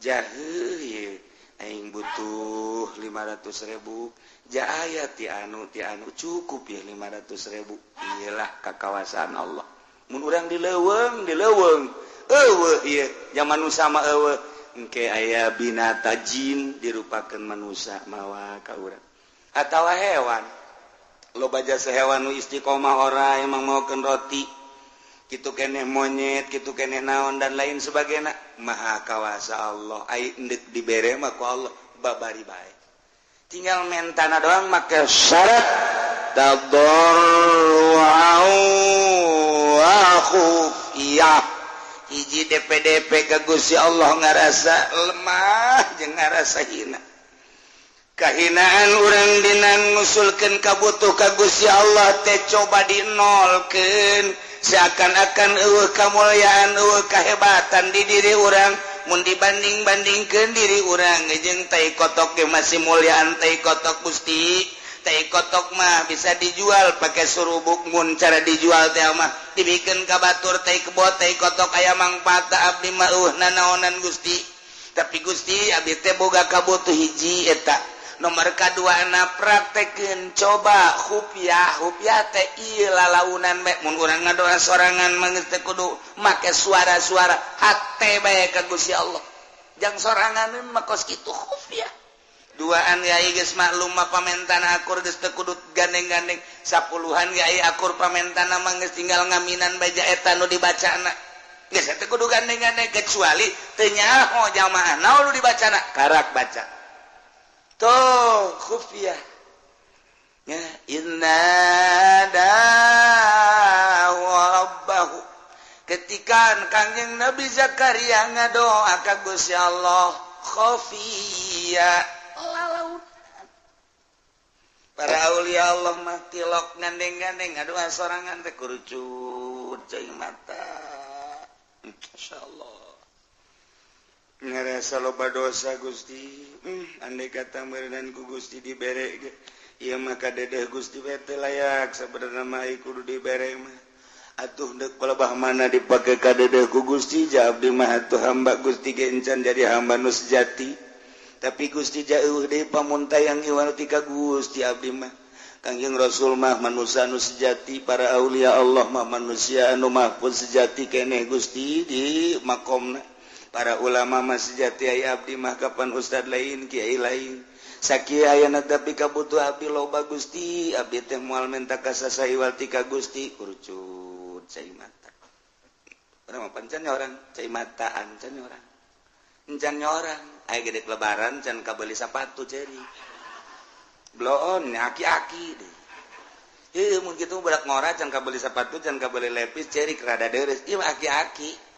jaheuh ieu aing butuh 500.000 ja aya ti anu cukup ya 500.000 iyalah kakawasaan Allah mun urang di leuweung eueuh ieu zaman nu sama eueuh engke aya binata jin dirupakeun manusia mawa ka urang atawa hewan loba jasa hewan nu istiqomah ora emang maokeun roti kitu keneh monyet kitu keneh naon dan lain sebagainya maha kawasa Allah ai endek dibere mah ku Allah babari bae tinggal mentana doang make syarat tadarru'an wa khufiyah. Hiji DPDP ka Gusti Allah ngarasa lemah jeung ngarasa hina. Kahinaan urang dina ngusulkeun kabutuh ka Gusti Allah teh coba dinolkeun seakan-akan eueuh kamulyaan eueuh kahebatan di diri urang mun dibanding-bandingkeun diri urang jeung tai kotok ge masih mulyaan tai kotok Gusti. Tai kotok mah bisa dijual pakai surubuk mun cara dijual teh mah dibikeun ka batur tai kebo tai kotok aya mangfaat abdi mah eueuh nanaonan Gusti. Tapi Gusti abdi teh boga kabutuh hiji eta nomor kaduana praktekeun coba khufiah khufiah teh ieu lalaunan bae mun urang ngadoa sorangan mah geus teh kudu make suara-suara hate bae ka Gusti Allah jang sorangan mah kos kitu khufiah. Duaan yai geus maklum mah pamentana akur geus teu kudu gandeng-gandeng. Sapuluhan yai akur pamentana mah geus tinggal ngaminan baja eta nu dibacana. Geus teu kudu gandeng-gandeng kecuali teu nyaho jamaah naon nu dibacana karak baca. Tuh khufiyah. Ya inna da rabbahu. Ketika Kangjeng Nabi Zakaria ngadoa ka Gusti Allah khafiyah lalaut. Para aulia Allah mah tilok gandeng-gandeng ngadoa sorangan teh kurucut cai mata. Insyaallah. Ngarasa loba dosa Gusti. Andai kata meureunan ku Gusti dibere ge ieu mah kadedeh Gusti we teu layak sabenerna mah kudu dibere mah. Atuh deuk palebah mana dipake kadedeh ku Gusti ja abdi mah atuh hamba Gusti ge encan jadi hamba nu sejati. Tapi Gusti jauh deui pamuntayang iwal ti ka Gusti abdi mah. Kangjeng Rasul mah manusia anu sejati, para aulia Allah mah manusia anu mahfuz sejati keneh Gusti di makomna. Para ulama mah sejati aya abdi mah kapan ustad lain kiai lain. Sakieu ayana tapi kabutuh abdi loba Gusti, abdi teh moal menta ka sasa iwal ti ka Gusti kurucut cai mata. Urang mah pancan orang cai mata ancan orang. Encan orang aya gede lebaran can kabeli sapatu ceri. Bloon aki-aki deh. Heuh mun kitu budak ngora can kabeli sapatu can kabeli lepis ceri rada deres. Ieu mah aki-aki.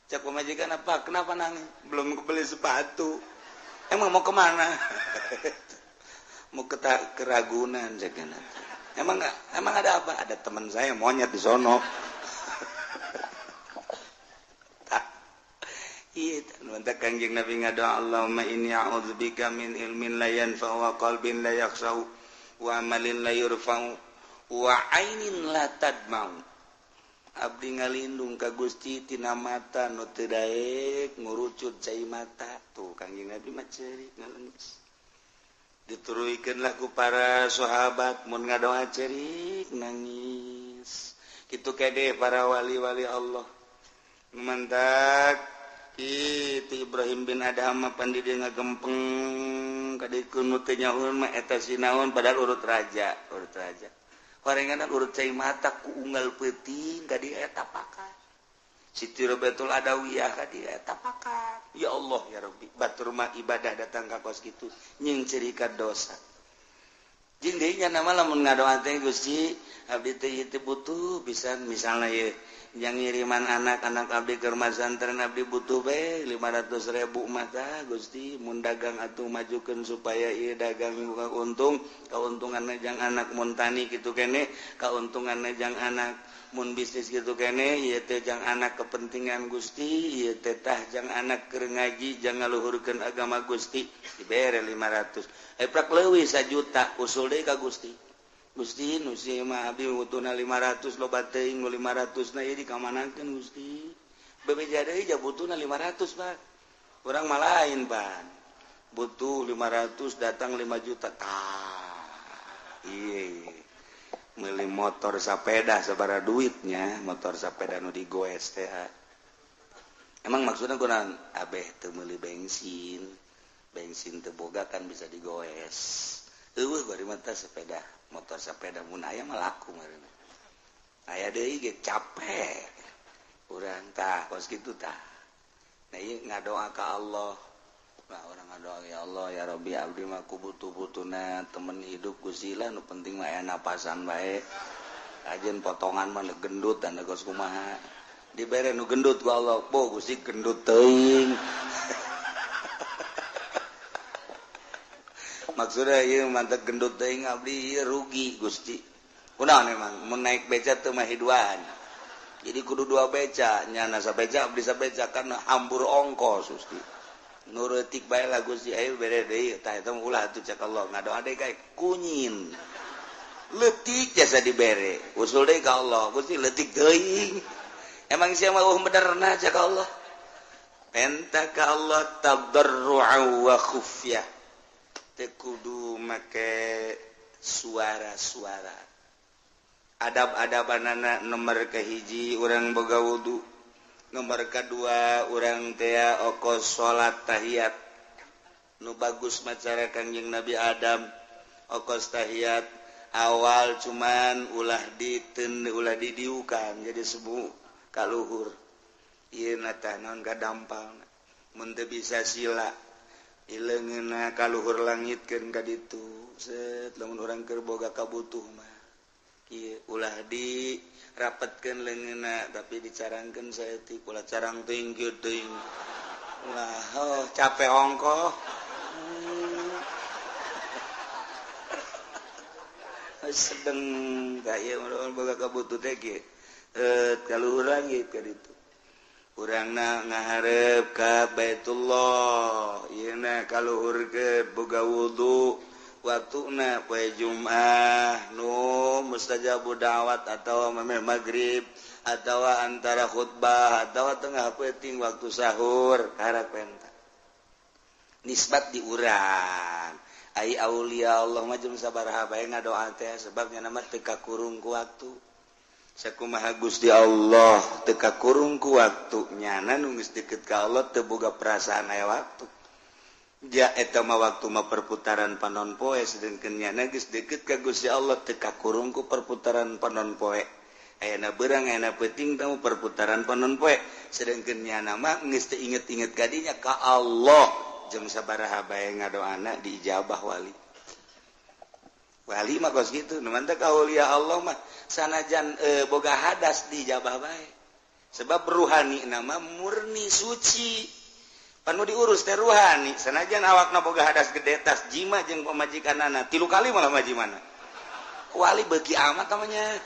Cak pamajikan apa? Kenapa nangis? Belum kebeli sepatu. Emang mau kemana? Mau ke Ragunan cekna. Emang enggak? Emang ada apa? Ada teman saya monyet di sono. Iya, mantap Kangjeng Nabi ngadoa Allahumma inni a'udzubika min ilmin la yanfa'u wa qalbin la yakhsha'u wa amalin la yurfa'u wa ainin la tadma'u. Abdi ngalindung ka Gusti tina mata nu teu daek ngurucut cai mata. Tuh Kangjeng Nabi mah ceurik ngalengis. Dituruikeun lah ku para sahabat mun ngadoa ceurik nangis. Kitu kede para wali-wali Allah. Mantak itu Ibrahim bin Adham pandi dia ngagempeng kadikeun nu teu nyaun mah eta sinaon padahal urut raja, urut raja. Horenganan urut cai mata ku unggal peuting ka dieu eta pakat. Siti Robiatul Adawiyah ka dieu eta pakat. Ya Allah ya Rabbi, batur mah ibadah datang ka kos kitu nying cerika dosa. Jeung deui nya nama lamun ngadoa teh Gusti, abdi teh ieu teh butuh pisan misalna ieu yang ngiriman anak-anak abdi ke rumah santren abdi butuh be 500.000 mah tah Gusti mun dagang atuh majukeun supaya ieu dagang buka untung kauntunganna jang anak mun tani kitu kene kauntunganna jang anak mun bisnis kitu kene ieu teh jang anak kepentingan Gusti ieu teh tah jang anak keur ngaji jang ngaluhurkeun agama Gusti dibere 500 prak leuwih 1 juta usul deui ka Gusti. Gusti nu si mah abdi butuhna 500 loba teuing nu 500 na ieu dikamanakeun Gusti. Bebeja deui ja butuhna 500 Pak. Urang mah lain Pak. Butuh 500 datang 5 juta. Tah. Ieu meuli motor sapeda sabaraha duitnya, motor sapeda nu digoes teh. Emang maksudna kunaon? Abeh teu meuli bensin. Bensin teu boga kan bisa digoes. Eueuh bari mah teh sepeda. Motor sepeda mun aya mah laku meureun. Aya deui ge capek. Urang tah kos kitu tah. Nah ieu ngadoa ka Allah. Nah urang ngadoa ya Allah ya Rabbi abdi mah ku butuh-butuhna temen hidup Gusti lah nu penting mah aya napasan bae. Ajeun potongan mah gendut dan geus kumaha. Dibere nu gendut ku Allah, po Gusti gendut teuing. Maksudnya ieu mantep gendut teuing abdi ieu rugi Gusti. Kunaon emang mun naik beca teu mah hiduan. Jadi kudu dua beca, nyana sabeca abdi sabeca kan hambur ongkos Gusti. Nu reutik bae lah Gusti ayo bere deui tah eta ulah atuh cek Allah ngadoa deui kae kunyin. Leutik jasa dibere, usul deui ka Allah Gusti leutik teuing. Emang sia mah eueuh benerna cek Allah. Penta ka Allah tadarru'a wa khufyah. Teu kudu make suara-suara. Adab-adabanana nomor kahiji urang boga wudu, nomor kadua urang teh okos salat tahiyat. Nu bagus macara Kangjeng Nabi Adam okos tahiyat awal cuman ulah diten ulah didiukan jadi sebu kaluhur ieu na tah naon kadampal mun teu bisa sila ileungeunna kaluhur langitkeun ka ditu set lamun urang keur boga kabutuh mah kieu ulah di rapetkeun leungeunna tapi dicarangkeun saeutik ulah carang teuing kieu teuing ulah oh capek ongkoh. Sedeng kaya boga kabutuh teh kieu kaluhur langit ka ditu urangna ngahareup ka Baitullah ieu na kaluhur ke boga wudu waktuna poe Jumat nu mustajabu da'wat atawa memeh magrib atawa antara khutbah atawa tengah peuting waktu sahur karak penta nisbat di urang ai aulia Allah mah jeung sabaraha bae ngadoa teh sebab nya mah teu kakurung ku waktu sakumaha Gusti Allah teu kakurung ku waktu nyana nu geus deukeut ka Allah teu boga perasaan aya waktu. Ja eta mah waktu mah perputaran panon poe sedengkeun nyana geus deukeut ka Gusti Allah teu kakurung ku perputaran panon poe. Ayana beurang ayana peuting tamu perputaran panon poe sedengkeun nyana mah geus teu inget-inget ka dinya ka Allah jeung sabaraha bae ngadoana diijabah wali. Wali mah kos kitu nu mantep ka aulia Allah mah sanajan boga hadas diijabah bae. Sebab ruhani nama murni suci. Panu diurus teh ruhani sanajan awakna boga hadas gede tas jima jeung pamajikanana 3 kali malah majimana. Wali beuki amat namanya.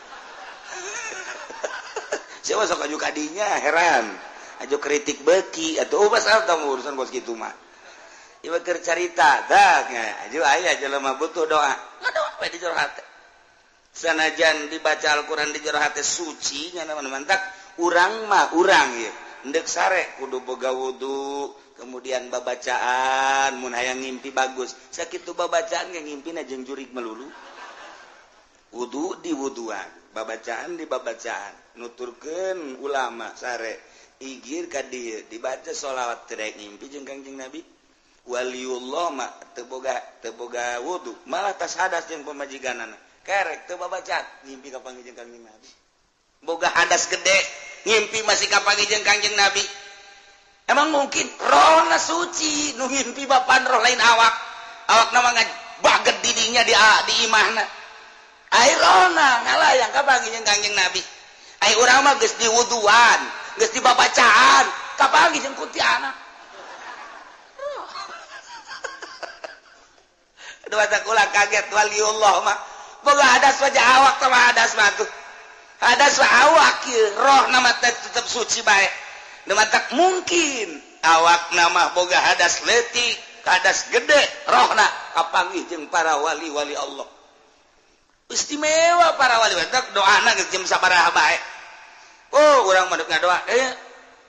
Siapa sok aju kadinya heran. Aju kritik beuki atuh oh pasal tamu urusan kos kitu mah. Ieu keur carita dah aju aya jelema butuh doa. Ngadoa we di jero hate. Sanajan dibaca Al-Qur'an di jero hate suci nya mantak urang mah urang ieu. Endek sare kudu boga wudu kemudian babacaan mun hayang ngimpi bagus sakitu babacaan ge ngimpina jeung jurig melulu wudu di wuduan babacaan di babacaan nuturkeun ulama sare igir ka dieu dibaca sholawat teu daek ngimpi jeung Kangjeng Nabi waliullah mah teu boga wudu malah tas hadas jeung pamajikanana kerek teu babacaan ngimpi ka panggih jeung Kangjeng Nabi boga hadas gede ngimpi masih kapanggih jeung Kangjeng Nabi. Emang mungkin rohna suci nu ngimpi bapan roh lain awak awakna mah baget didinya di imahna ai rohna ngalayang kapanggih jeung Kangjeng Nabi ai urang mah geus diwuduan geus dibabacaan kapanggih jeung kuntianak. Aduh ulah kaget waliullah mah boga hadas wajah awak sama hadas mah tuh hadas awak roh nama tetep suci bae. Nu matak mungkin awak nama boga hadas leutik, hadas gede, rohna kapanggih jeung para wali-wali Allah. Istimewa para wali matak doana geus jeung sabaraha bae. Oh, urang mah deuk ngadoa.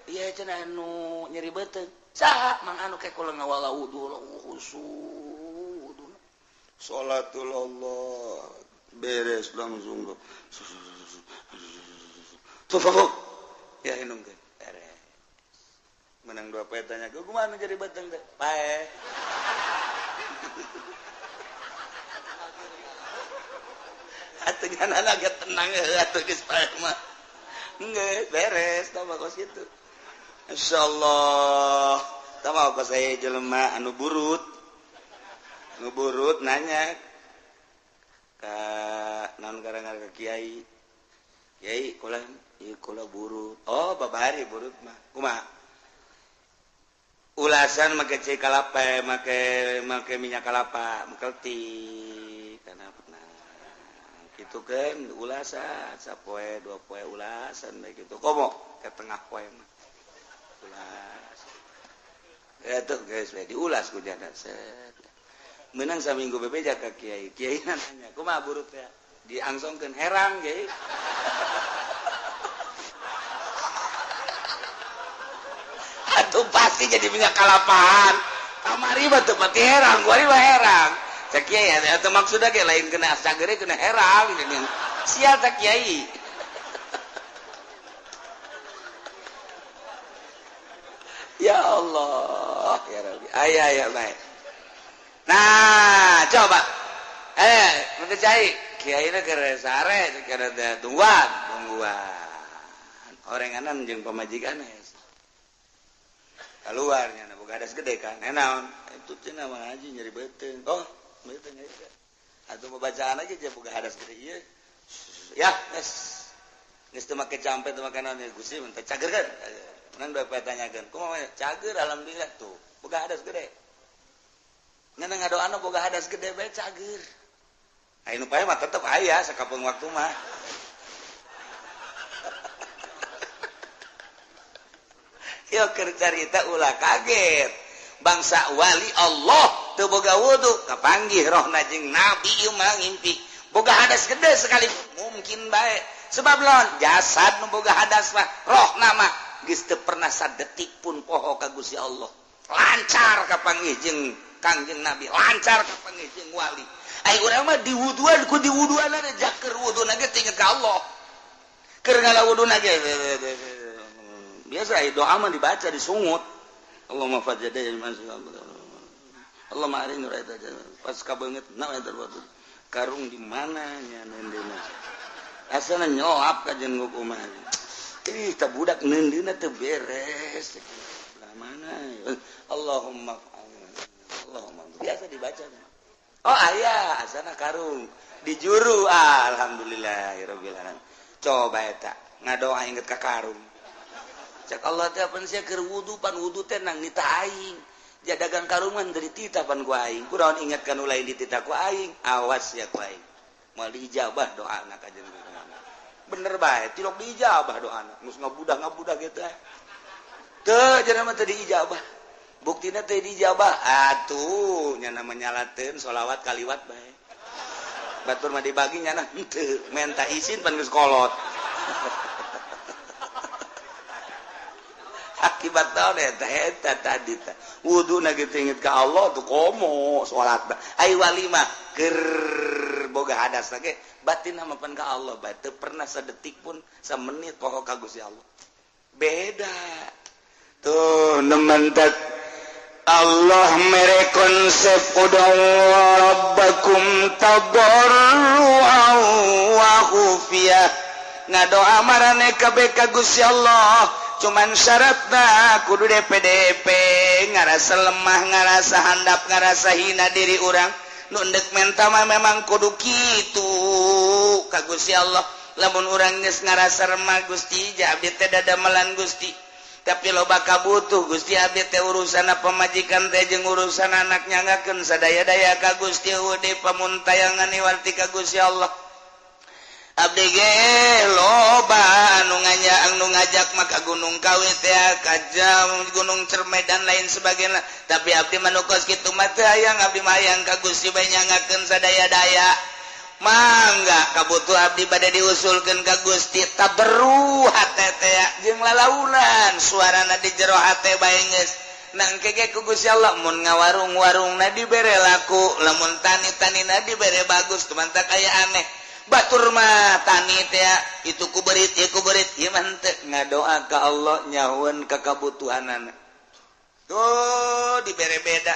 Ieu cenah anu nyeri beuteung. Saha mang anu ke kula ngawala wudu khusyuk. Salatul Allah beres langsung. Tuh, ya inungkeun beres. Menang 2 poe tanya, "Gua kumaha jadi beteng teh?" Pae. Atuh nyana ge tenang atuh geus pae mah. Geus beres tah mah kos kitu. Insyaallah. Tah mah kos aya jelema anu burut. Anu burut nanya ka naon karangan ka kiai. Kiai kula ieu kula burut. Oh, babari burut mah. Kumaha? Ulasan make cai kalapa, make minyak kalapa, mengkelti kana pernah. Kitu kan ulasan sapoe 2 poe ulasan bae kitu. Komo ke tengah poe mah. Ulas. Ya tuh guys, we diulas ku jana set. Menang saminggu bebeja ka kiai. Kiai nanya, "Kumaha burut ya?" Diangsongkeun herang kiai. Atuh pasti jadi minyak kalapaan. Kamari mah teu pati herang, kuari mah herang. Cek kiai atuh maksudna ge lain kena sagere kena herang geuning. Sial cek kiai. Ya Allah, ya Rabbi. Aya aya bae. Nah, coba. Nanti cai, kiai na keur sare, keur tungguan, tungguan. Orenganan jeung pamajikan keluarnya boga hadas gede kan. Naon? Itu cenah mah haji nyeri beuteung. Oh, beuteung eta. Atuh bacaan aja dia boga hadas gede ieu. Ya, geus. Geus teu make campe teu make naon Gusti mun teh cager kan. Menang dua tanyakeun. Kumaha cager alhamdulillah tuh. Boga hadas gede. Ngan ngadoana boga hadas gede bae cager. Aya nu pae mah tetep aya sakapeung waktu mah. Yo keur carita ulah kaget. Bangsa wali Allah teu boga wudu kapanggih rohna jeung nabi ieu mah ngimpi. Boga hadas gede sekali mungkin bae. Sebab lawan jasad nu boga hadas mah rohna mah geus teu pernah sadetik pun poho ka Gusti Allah. Lancar kapanggih jeung Kangjeng Nabi, lancar kapanggih jeung wali. Ai urang mah diwuduan ku diwuduan jaker wuduna ge inget ka Allah. Keur ngala wuduna ge biasa doa mah dibaca disungut. Allahumma fajjada Allahumma arini raita pas kabeungeut na eta karung di mana nya neundeuna. Asana nyolap ka jeung kumaha. Ih tah budak neundeuna teu beres. Lah mana? Allahumma Allahumma biasa dibaca. Oh aya asana karung di juru alhamdulillahirabbil alamin. Coba eta ngadoa inget ka karung. Cek Allah teh pan sia keur wudu pan wudu teh nang nita aing. Dia dagang karungan dari tita pan ku aing. Kunaon inget ka nu lain di tita ku aing. Awas ya ku aing. Moal diijabah doana ka jeung bener bae tilok diijabah doana. Geus ngabudah-ngabudah kitu eh. Teu cenah mah teu diijabah. Buktina teu diijabah. Atuh nya nyalateun sholawat kaliwat bae. Batur mah dibagi nya henteu menta izin pan geus kolot. Akibat naon eta eta tadi teh wuduna ge inget ka Allah tuh komo salat ai wali mah keur boga hadas ge batin mah pan ka Allah bae teu pernah sadetik pun samenit poho ka Gusti Allah beda tuh nementak Allah mere konsep ud'u rabbakum tadarruan wa khufiyah ngadoa marane kabeh ka Gusti Allah cuman syaratna kudu DPDP ngarasa lemah ngarasa handap ngarasa hina diri urang nu endek menta mah memang kudu kitu ka Gusti Allah lamun urang geus ngarasa remah Gusti ja abdi teh dadamelan Gusti tapi loba kabutuh Gusti abdi teh urusanna pamajikan teh jeung urusan anak nyangakeun sadaya-daya ka Gusti eueuh pamuntayangan iwarti ka Gusti Allah abdi ge loba anu nganya anu ngajak maka Gunung Kawi teh ka jam Gunung Cerme dan lain sebagainya tapi abdi mah nu kos kitu mah teu hayang abdi mah hayang ka Gusti bae nyangakeun sadaya-daya mangga kabutuh abdi bade diusulkeun ka Gusti taberru hate teh jeung lalaunan suarana di jero hate bae geus nangke ge ku Gusti Allah mun ngawarung-warungna dibere laku lamun tani-tanina dibere bagus tumantak aya aneh batur mah tani teh itu ku berit ieu ku berit ieu mah henteu ngadoa ka Allah nyahueun ka kabutuhanana tuh dibere beda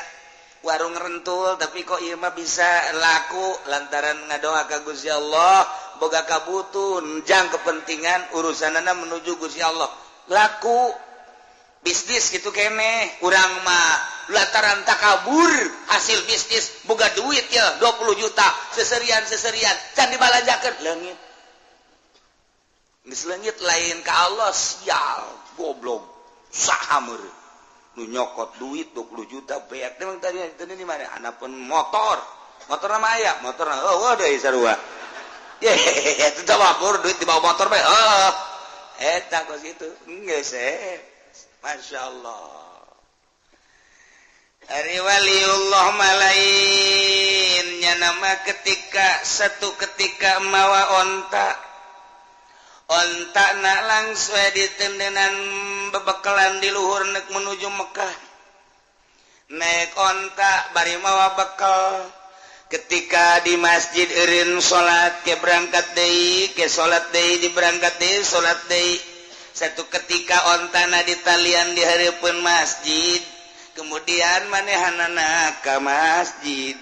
warung rentul tapi kok ieu mah bisa laku lantaran ngadoa ka Gusti Allah boga kabutuhan jang kepentingan urusanana menuju Gusti Allah laku bisnis gitu keneh urang mah lantaran takabur hasil bisnis boga duit ya 20 juta seserian-seserian can dibalanjakeun leungit geus leungit lain ka Allah sial goblok saha meureun nu nyokot duit 20 juta beak teh tadi tadi di mana anapun motor motor mah aya motor oh deui sarua ye itu tawabur duit dibawa motor bae heuh eta kos kitu geus Masya Allah. Ari waliullah malainnya nama ketika satu ketika mawa onta onta nak langsung ditendenan bebekalan di luhur nek menuju Mekah naik onta bari mawa bekal ketika di masjid eureun salat ke berangkat deui ke salat deui di berangkat deui salat deui satu ketika ontana ditalian di hareupeun masjid Kemudian manehanana ka masjid,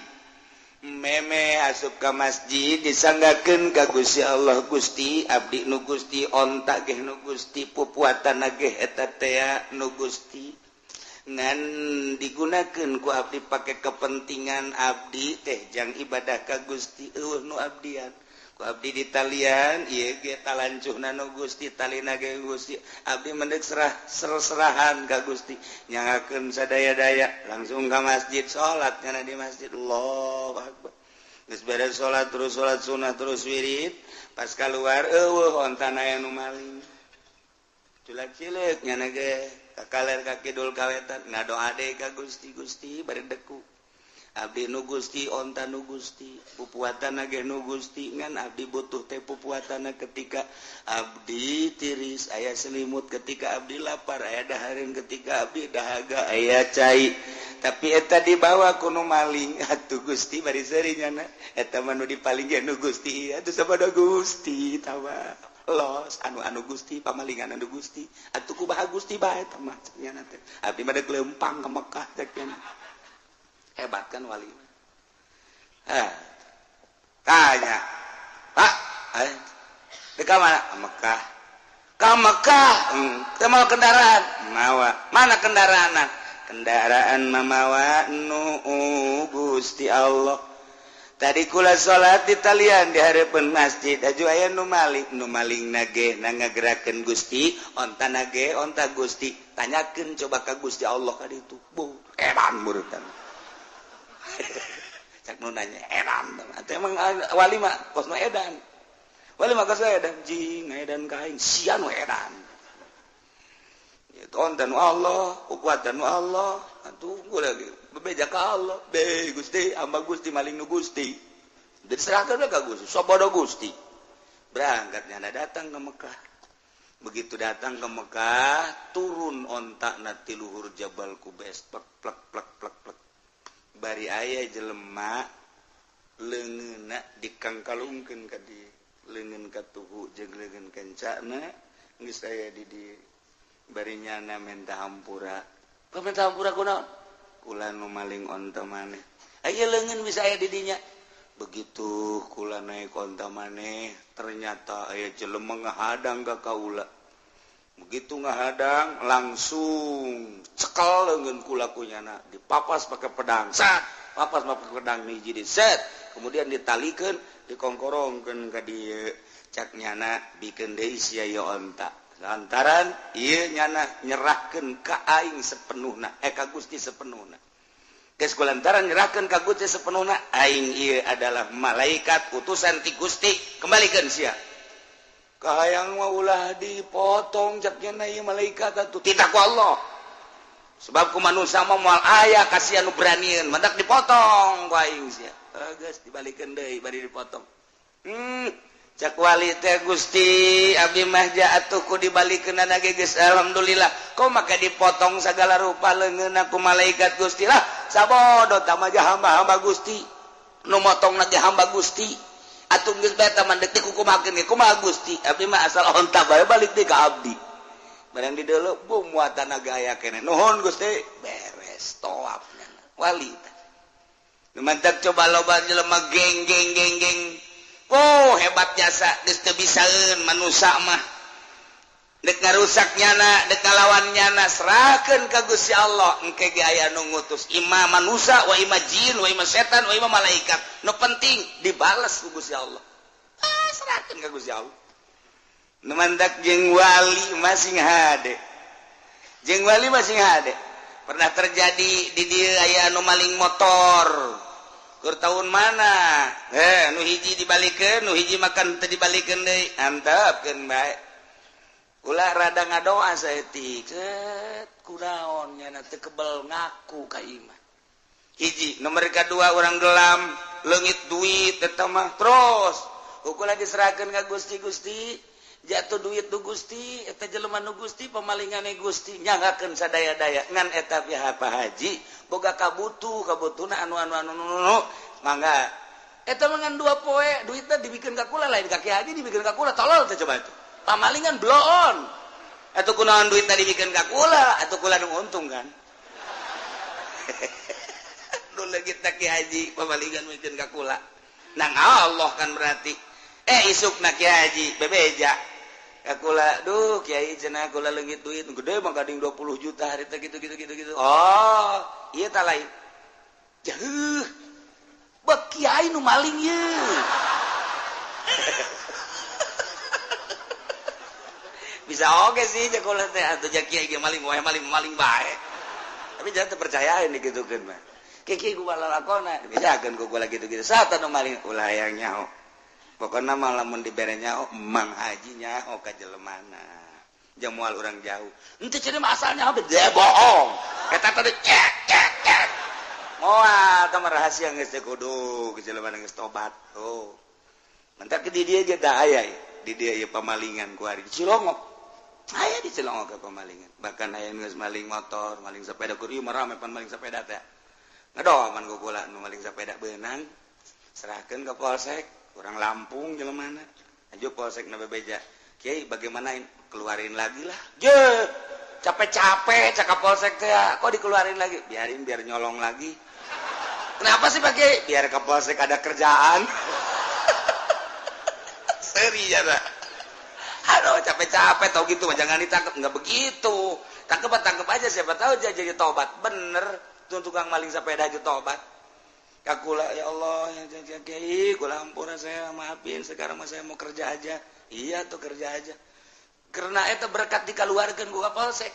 meme asup ka masjid, disanggakeun ka Gusti Allah, "Gusti, abdi nu Gusti, onta ge nu Gusti, pupuatan ge eta tea nu Gusti, ngan digunakeun ku abdi pake kepentingan abdi teh jang ibadah ka Gusti. Euweuh nu abdian ku abdi ditalian, ieu ge talancuhna nu Gusti, talina ge Gusti. Abdi mendek serah serahan ka Gusti, nyangakeun sadaya-daya." Langsung ka masjid, salat nyana di masjid, Allahu akbar. Geus beres salat, terus salat sunah, terus wirid. Pas keluar, euweuh ontana aya nu maling. Culak cileuk nyana ge ka kaler, ka kidul, ka wetan, ngadoa deui ka Gusti. "Gusti, bari deku, abdi nu Gusti, onta nu Gusti, pupuatan ge nu Gusti, ngan abdi butuh teh pupuatan ketika abdi tiris aya selimut, ketika abdi lapar aya dahareun, ketika abdi dahaga aya cai, tapi eta dibawa ku nu maling. Atuh Gusti, bari seuri nyana, eta mah nu dipaling ge nu Gusti. Atuh sabodo Gusti tawa los anu anu Gusti, pamalingan anu Gusti. Atuh kumaha Gusti bae eta mah?" Cek nyana teh, "Abdi mah deuk leumpang ka Mekah," cek nyana. Hebat kan wali? Eh, tanya, "Pak, eh, dek ka mana?" "Ka Mekah." "Ka Mekah? Teu mawa kendaraan?" "Mawa." "Mana kendaraan?" "Kendaraan mamawa nu Gusti Allah. Tadi kula salat di talian di hadapan masjid, aju aya nu maling. Nu maling nage na ngagerakeun Gusti, onta nage onta Gusti. Tanyakeun coba ka Gusti Allah ka ditu." Bu, edan murutan. Cak nu nanya edan. Atuh emang wali mah kos nu edan. Wali mah kos edan, jing edan ka aing, sia nu edan. Itu onta nu Allah, kuatan nu Allah. Atuh gua lagi bebeja ka Allah. "Be Gusti, hamba Gusti, maling nu Gusti." Diserahkan ka Gusti, sabodo Gusti. Berangkat nyana, datang ke Mekah. Begitu datang ke Mekah, turun onta na ti luhur Jabal Kubes, plek plek plek plek plek. Bari aya jelema leungeunna dikangkalungkeun ka dieu, leungeun katuhu jeung leungeun kencana geus aya di dieu. Bari nyana menta hampura. "Pamenta hampura kunaon?" "Kula nu maling onta maneh. Aya leungeun bisa aya di dinya. Begitu kula naik onta maneh, ternyata aya jelema ngahadang ka kaula. Begitu ngahadang, langsung cekel leungeun kula ku nyana, dipapas pakai pedang, sat, papas pakai pedang hiji di set, kemudian ditalikeun, dikongkorongkeun ka dieu. Cak nyana, bikeun deui sia ieu onta, lantaran ieu nyana nyerahkeun ka aing sepenuhna, eh, ka Gusti sepenuhna. Geus kulantaran nyerahkeun ka Gusti sepenuhna, aing ieu adalah malaikat utusan ti Gusti, kembalikan sia." "Kahayang mah ulah dipotong," cak nyana, "ieu malaikat atuh." "Titah ku Allah, sebab ku manusia mah moal aya kasihan nu beranian, mantak dipotong ku aing sia." Geus dibalikeun deui, bari dipotong. Cak wali teh, "Gusti, abdi mah atuh ku dibalikeun ge geus alhamdulillah, kok maka dipotong segala rupa leungeun ku malaikat Gusti?" "Lah, sabodo tah mah hamba-hamba Gusti, nu motong ge hamba Gusti. Atuh geus bae mah deuk dikukumakeun ge kumaha Gusti? Abdi mah asal onta bae balik deui ka abdi." Barang di deuleu, bu, muatan aya keneh. "Nuhun, Gusti." Beres tawaf wali teh. Mantap, coba loba jelema geng geng geng geng. Oh, hebat jasa, geus teu bisaeun manusa mah. Dek ngarusak nyana, dek ngalawan nyana, serahkeun ka Gusti Allah. Engke ge aya nu ngutus, ima manusa, wa ima jin, wa ima setan, wa ima malaikat. Nu penting dibales ku Gusti Allah. Ah, serahkeun ka Gusti Allah. Nu mantak jeung wali masing hade. Jeung wali masing hade. Pernah terjadi di dieu aya anu maling motor. Keur tahun mana? Eh, nu hiji dibalikeun, nu hiji makan teu dibalikeun deui. Antepkeun bae. Ulah rada ngadoa saeutik. Cet, kunaon nyana teu kebel ngaku ka imah. Hiji, nomor kedua orang gelam, leungit duit eta mah terus. Ukur diserahkeun ka Gusti. "Gusti, jatuh duit nu Gusti, eta jelema nu Gusti, pemalingane Gusti, nyanggakeun sadaya-daya." Ngan eta pihak Pak Haji boga kabutuh, kabutuhna anu anu anu anu, mangga eta mah ngan 2 poe duitna dibikeun ka kula, lain ka Ki Haji, dibikeun ka kula. Tolol teh coba itu pamalingan bloon. Atuh kunaon duitna dibikeun ka kula? Atuh kula nu untung kan. Nu leungit Ki Haji pamalingan mikeun ka kula. Nang Allah kan berarti. Isukna Ki Haji bebeja. Ka kula, duh kiai cenah kula leungit duit gede mah gading 20 juta hari teh gitu gitu gitu gitu. Oh, ieu tah lain. Jeuh. Bek kiai nu maling ye. Bisa oge sih jeung kula teh atuh ja kiai ge maling wae maling bae. Tapi jangan terpercayain digitukeun mah. Kiai ku lalakona dibejakeun ku kula gitu-gitu. Saha nu maling ulah hayang nyaho. Pokona mah lamun dibere nyaho Mang Haji nyaho ka jelemana. Jeung moal urang jauh. Henteu cenah mah asalnya bede bohong. Eta teh cek cek cek. Moal tah rahasia geus teh kudu jelemana geus tobat. Oh. Mentak di dieu ge da aya di dieu ieu pamalingan ku ari Cilongok. Aya di Cilongok ke pamalingan. Bahkan aya geus maling motor, maling sepeda kur ieu mah rame pan maling sepeda teh. Ngadoman ku kula nu maling sepeda beunang. Serahkeun ka polsek, urang Lampung jelemana. Aju polsek na bebeja. Kiai bagaimana keluarin lagi lah. Je, capek-capek cakap polsek teh, kok dikeluarin lagi? Biarin biar nyolong lagi. Kenapa sih Pak Kiai? Biar ke polsek ada kerjaan. Seri ya, Pak. Aduh, capek-capek tau gitu mah jangan ditangkap, enggak begitu. Tangkep aja siapa tahu dia jadi tobat. Bener. Tukang maling sepeda aja tobat. Kakula ya Allah, ya kiai, kula ampura saya maafin, sekarang mah saya mau kerja aja. Iya tuh kerja aja. Karena eta berkat dikeluarkeun ku polsek.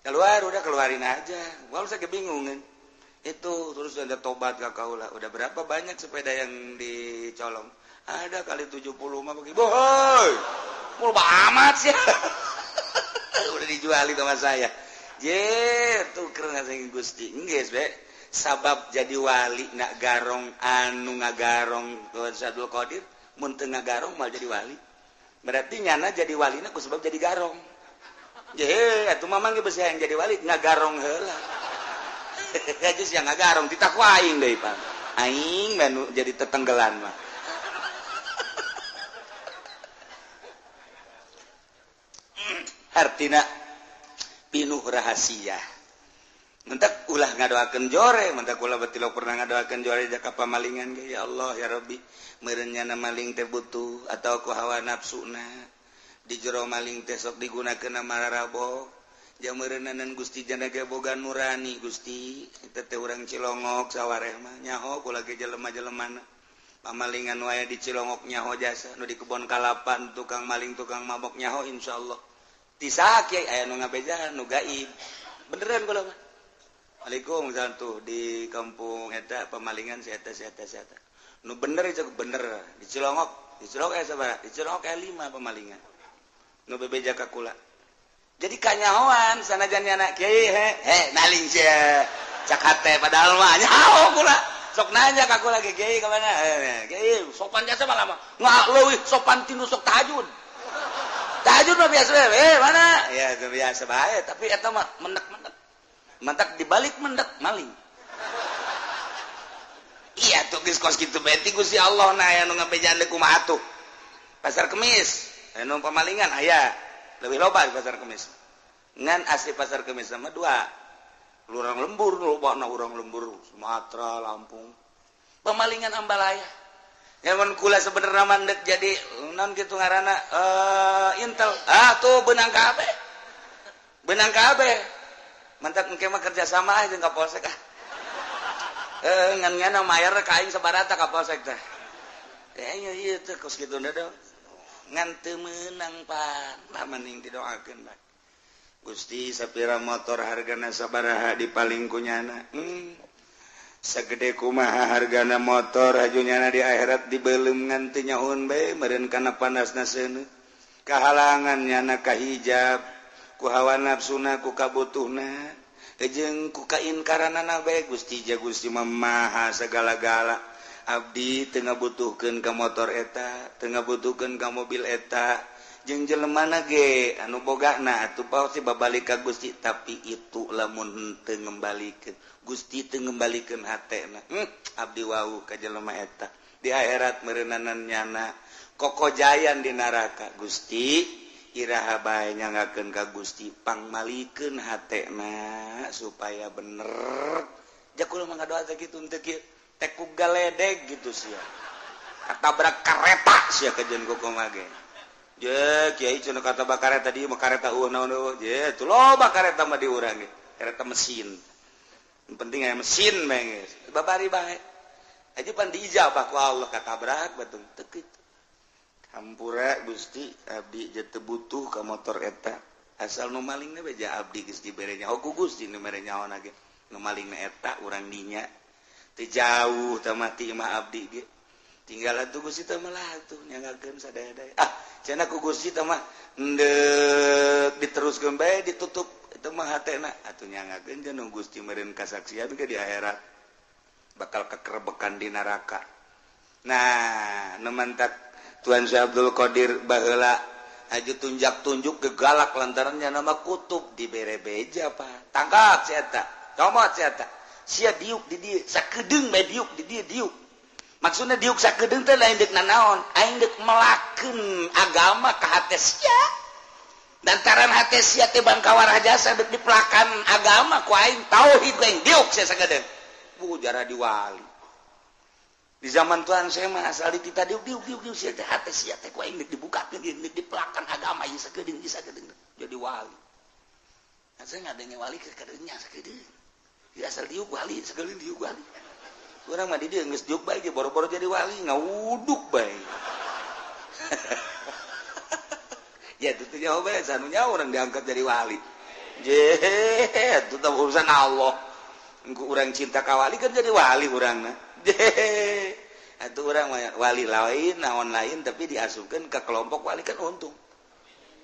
Keluar udah keluarin aja. Polsek kebingungan. Itu terus ada tobat ka kaula. Udah berapa banyak sepeda yang dicolong? Ada kali 70 mah begitu. Bohoi. Mul amat sih. Udah dijualin sama saya. Jer tuh karena sing Gusti geus be sabab jadi wali nak garong anu ngagarong Abdul Qadir mun teu ngagarong mal jadi wali berarti nyana jadi walina ku sebab jadi garong je atuh mamang ge beusi hayang jadi wali ngagarong heula aja sia ngagarong titah ku aing deui pan aing mah jadi tetenggelan mah artina pinuh rahasia. Mentak ulah ngadoakeun jore, mentak ulah batilok pernah ngadoakeun jore jaka pamalingan ge ya Allah ya Rabbi, meureun nyana maling teh butuh atawa ku hawa nafsuna. Di jero maling teh sok digunakeun mararabo. Jeung meureunanan Gusti jana ge boga nurani Gusti, eta teh urang Cilongok sawareh mah nyaho kula ge jelema-jelemana. Pamalingan wae di Cilongok nyaho jasa, nu di kebon kalapa tukang maling tukang mabok nyaho insyaallah. Ti saha kiai aya nu ngabejaan nu gaib. Beneran kula mah. Waalaikumsalam tuh di kampung eta pemalingan si eta si eta si eta. Nu bener itu bener di Cilongok aya sabaraha? Di Cilongok aya 5 pemalingan. Nu bebeja ka kula. Jadi kanyahoan sanajan nyana kiai he maling sia. Cak hate padahal mah nyaho kula. Sok nanya ka kula ge kiai ka mana? Kiai sopan jasa mah lama. Nggak leuwih sopan tinu sok tahajud. Tahajud mah biasa mana? Ya itu biasa bae, tapi eta mah menek-menek. Mentak dibalik mendek maling. Iya tuh geus kos kitu bae ti Gusti Allah na aya nu ngabejaan deui kumaha atuh. Pasar Kemis, aya nu pamalingan aya. Leuwih loba di Pasar Kemis. Ngan asli Pasar Kemis sama dua. Urang lembur lobana urang lembur Sumatera, Lampung. Pemalingan ambalaya. Nyaman kula sebenarnya mandek jadi non gitu ngaranna intel. Ah tuh benang kabeh. Benang kabeh. Mantak engke mah kerja sama ah jeung ka polsek ah. Ngan nyana mayar ka aing sabarata ka polsek teh. Ieu ieu teh kos kitu da. Ngan teu meunang pan. Lah mending didoakeun bae. Gusti sapira motor hargana sabaraha dipaling ku nyana. Segede kumaha hargana motor hajunyana di akhirat dibelum ngan teu nyahoun bae meureun kana panasna seuneu. Kahalangan nyana ka hijab, ku hawa nafsuna, ku kabutuhna, jeung ku kainkaranana bae Gusti ja Gusti mah maha sagala-gala. Abdi teu ngabutuhkeun ka motor eta, teu ngabutuhkeun ka mobil eta, jeung jelemana ge anu bogana atuh pasti babalik ka Gusti, tapi itu lamun teu ngembalikeun Gusti teu ngembalikeun hatena. Abdi wau ka jelema eta di akhirat meureunana nyana kokojayan di neraka. Gusti Iraha bae nyangakeun ka Gusti pangmalikeun hatena supaya bener. Ja kula mah ngadoa teh kitu teu kieu teh ku galedeg gitu sia. Katabrak kareta sia kajeun kumaha ge. Je kiai cenah katabrak kareta dieu mah kareta eueuh naon eueuh. Je tuh loba kareta mah di urang ge. Kareta mesin. Yang penting aya mesin bae geus. Babari bae. Aja pan diijabah ku Allah katabrak batung teu kitu. Hampura Gusti abdi je teu butuh ka motor eta. Asal nu malingna bae ja abdi geus dibere nyaho ku Gusti nu mere nyaho ge. Nu malingna eta urang dinya. Teu jauh teh mati mah abdi ge. Tinggal atuh Gusti teh mah atuh nyangakeun sadaya-daya. Ah, cenah ku Gusti teh mah endek diteruskeun bae ditutup itu mah hatena atuh nyangakeun jeung Gusti meureun kasaksian ke di akhirat. Bakal kekerebekan di neraka. Nah, nu mantak Tuan Syekh Abdul Qadir baheula aju tunjak-tunjuk gegalak lantarannya nama kutub dibere beja pak. Tangkap si eta, comot si eta. Sia diuk di dieu, sakedeung bae diuk di dieu diuk. Maksudna diuk sakedeung teh lain deuk nanaon, aing deuk melakeun agama ka hate sia. Lantaran hate sia teh bangkawar jasa deuk dipelakan agama ku aing tauhid aing diuk sia sakedeung. Bu jara diwali. Di zaman Tuhan saya mah asal ditita diuk diuk diuk diuk sia teh hate sia teh ku aing deuk dibukakeun deuk dipelakan agama ieu sakedeung ieu sakedeung jadi wali. Nah, saya ngadenge wali ke kadeunya sakedeung. Ya asal diuk wali sakedeung diuk wali. Urang mah di dieu geus diuk bae ge boro-boro jadi wali ngawuduk bae. Ya itu teh nyaho bae sanunya urang diangkat jadi wali. Je itu teh urusan Allah. Engku urang cinta ka wali kan jadi wali urangna. Atau orang wali lain naon lain tapi diasupkan ke kelompok wali kan untung.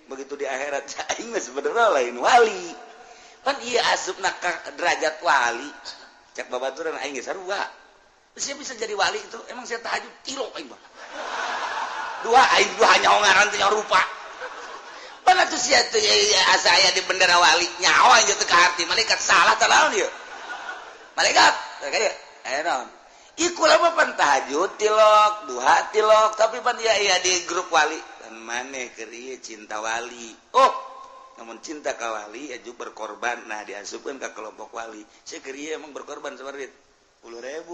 Begitu di akhirat aing mah sebenarnya lain wali. Pan ieu asupna ka derajat wali. Cek babaturan aing geus sarua. Saya bisa jadi wali itu emang saya tahajud kilo aing mah. Dua aing dua nyaho ngaran teh nyaho rupa. Pan atuh sia teh asa aya di bendera wali nyaho aing teh ka hati malaikat salah teh naon ieu. Malaikat kayak aya naon. Iku lama pan tahajud tilok, duha tilok, tapi pan iya iya di grup wali. Dan maneh keur ieu cinta wali. Oh, namun cinta ka wali aju berkorban. Nah, diasupkeun ka kelompok wali. Sia keur ieu emang berkorban sabar duit. 10.000.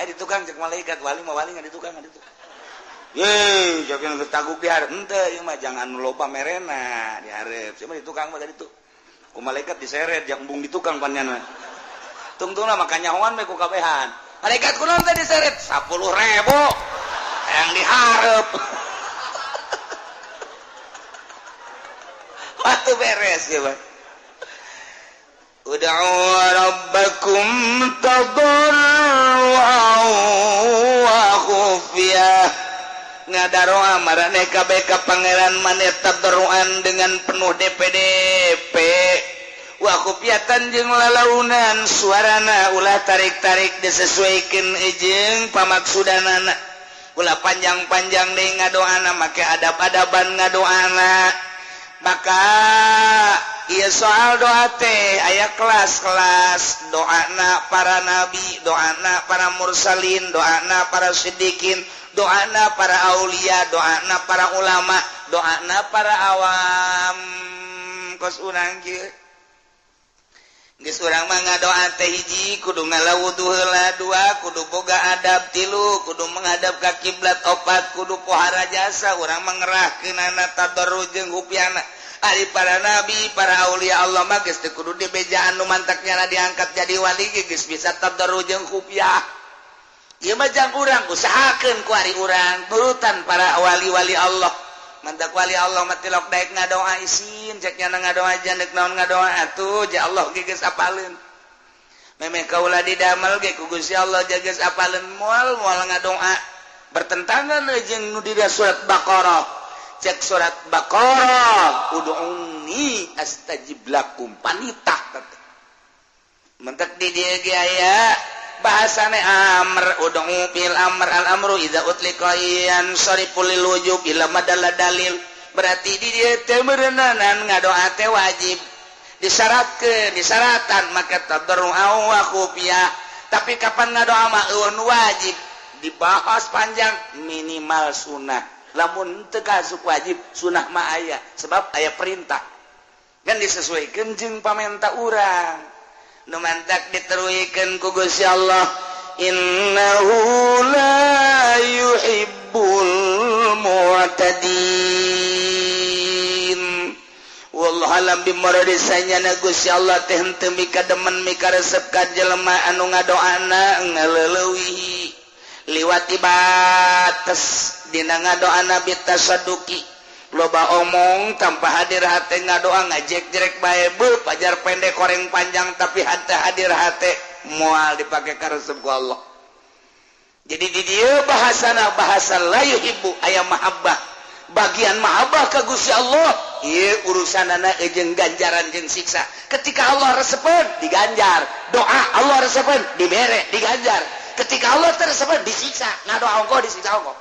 Eh di tukang cek malaikat wali mah wali nggak di tukang nggak di tukang. Ye, jangan geus taguk di hareup henteu ieu mah jangan loba merena di hareup. Sia mah di tukang mah tadi tuh. Ku malaikat diseret jang embung di tukang panjana. Tungtungna maka nyahoan we ku kabehan. Malaikat kunaon teh diseret 10.000 yang dihareup. Waktu beres ya, Pak. Ud'u rabbakum tadarruan wa khufyah. Ngadaroa maraneh kabeh ka pangeran maneh tadarruan dengan penuh DPDP. Wa khufyatan jeung lalaunan suarana ulah tarik-tarik disesuaikan jeung pamaksudanana. Ulah panjang-panjang deui ngadoana make adab-adaban ngadoana. Maka ieu soal doa teh aya kelas-kelas doana para nabi, doana para mursalin, doana para siddiqin, doana para aulia, doana para ulama, doana para awam. Kos urang kieu geus urang mah ngadoa teh hiji kudu ngalawudu heula, dua kudu boga adab, tilu kudu menghadap ka kiblat, opat kudu pohara jasa urang mah ngerahkeunana tadarru jeung hupiana. Ari para nabi, para aulia Allah mah geus teu kudu dibejaan nu mantaknya diangkat jadi wali ge geus bisa tadarru jeung hupiah. Ieu mah jang urang usahakeun ku ari urang nurutan para wali-wali Allah. Mantak wali Allah mah tilok daek ngadoa isin cek nya ngadoa jan deuk naon ngadoa atuh ja Allah ge geus apaleun. Memeh kaula didamel ge ku Gusti Allah ja geus apaleun moal moal ngadoa bertentangan jeung nu di surat Baqarah. Cek surat Baqarah ud'uni astajib lakum panitah mentek di dieu ge aya bahasane amr ud'u bil amr al amru idza utliqa yansarifu lil wujub ila madalla dalil. Berarti di dieu teh meureunanan ngadoa teh wajib disyaratkeun disaratan maka tadarru wa khufiyah. Tapi kapan ngadoa mah eueun wajib dibahas panjang minimal sunnah. Lamun teu kaasup wajib, sunah mah aya, sebab aya perintah. Kan disesuaikan jeung pamenta urang. Nu mantak diteruikeun ku Gusti Allah, innahu la yuhibbul mu'tadin. Wallahu alam bimuradi, sanyana Gusti Allah teh henteu mika demen, mika resep ka jelema anu ngadoana ngaleulewihi, liwati batas dina ngadoana, bitasadduki, loba omong tanpa hadir hate. Ngadoa ngajek-jerek bae, pajar pendek koreng panjang, tapi hate hadir hate, moal dipake karesep ku Allah. Jadi di dieu bahasana bahasa la yuhibbu, aya mahabbah, bagian mahabbah ka Gusti Allah. Ieu urusanana jeung ganjaran jeung siksa. Ketika Allah resepeun, diganjar. Doa Allah resepeun, dibere, diganjar. Ketika Allah teu resepeun, disiksa. Ngadoa ongkoh, disiksa ongkoh.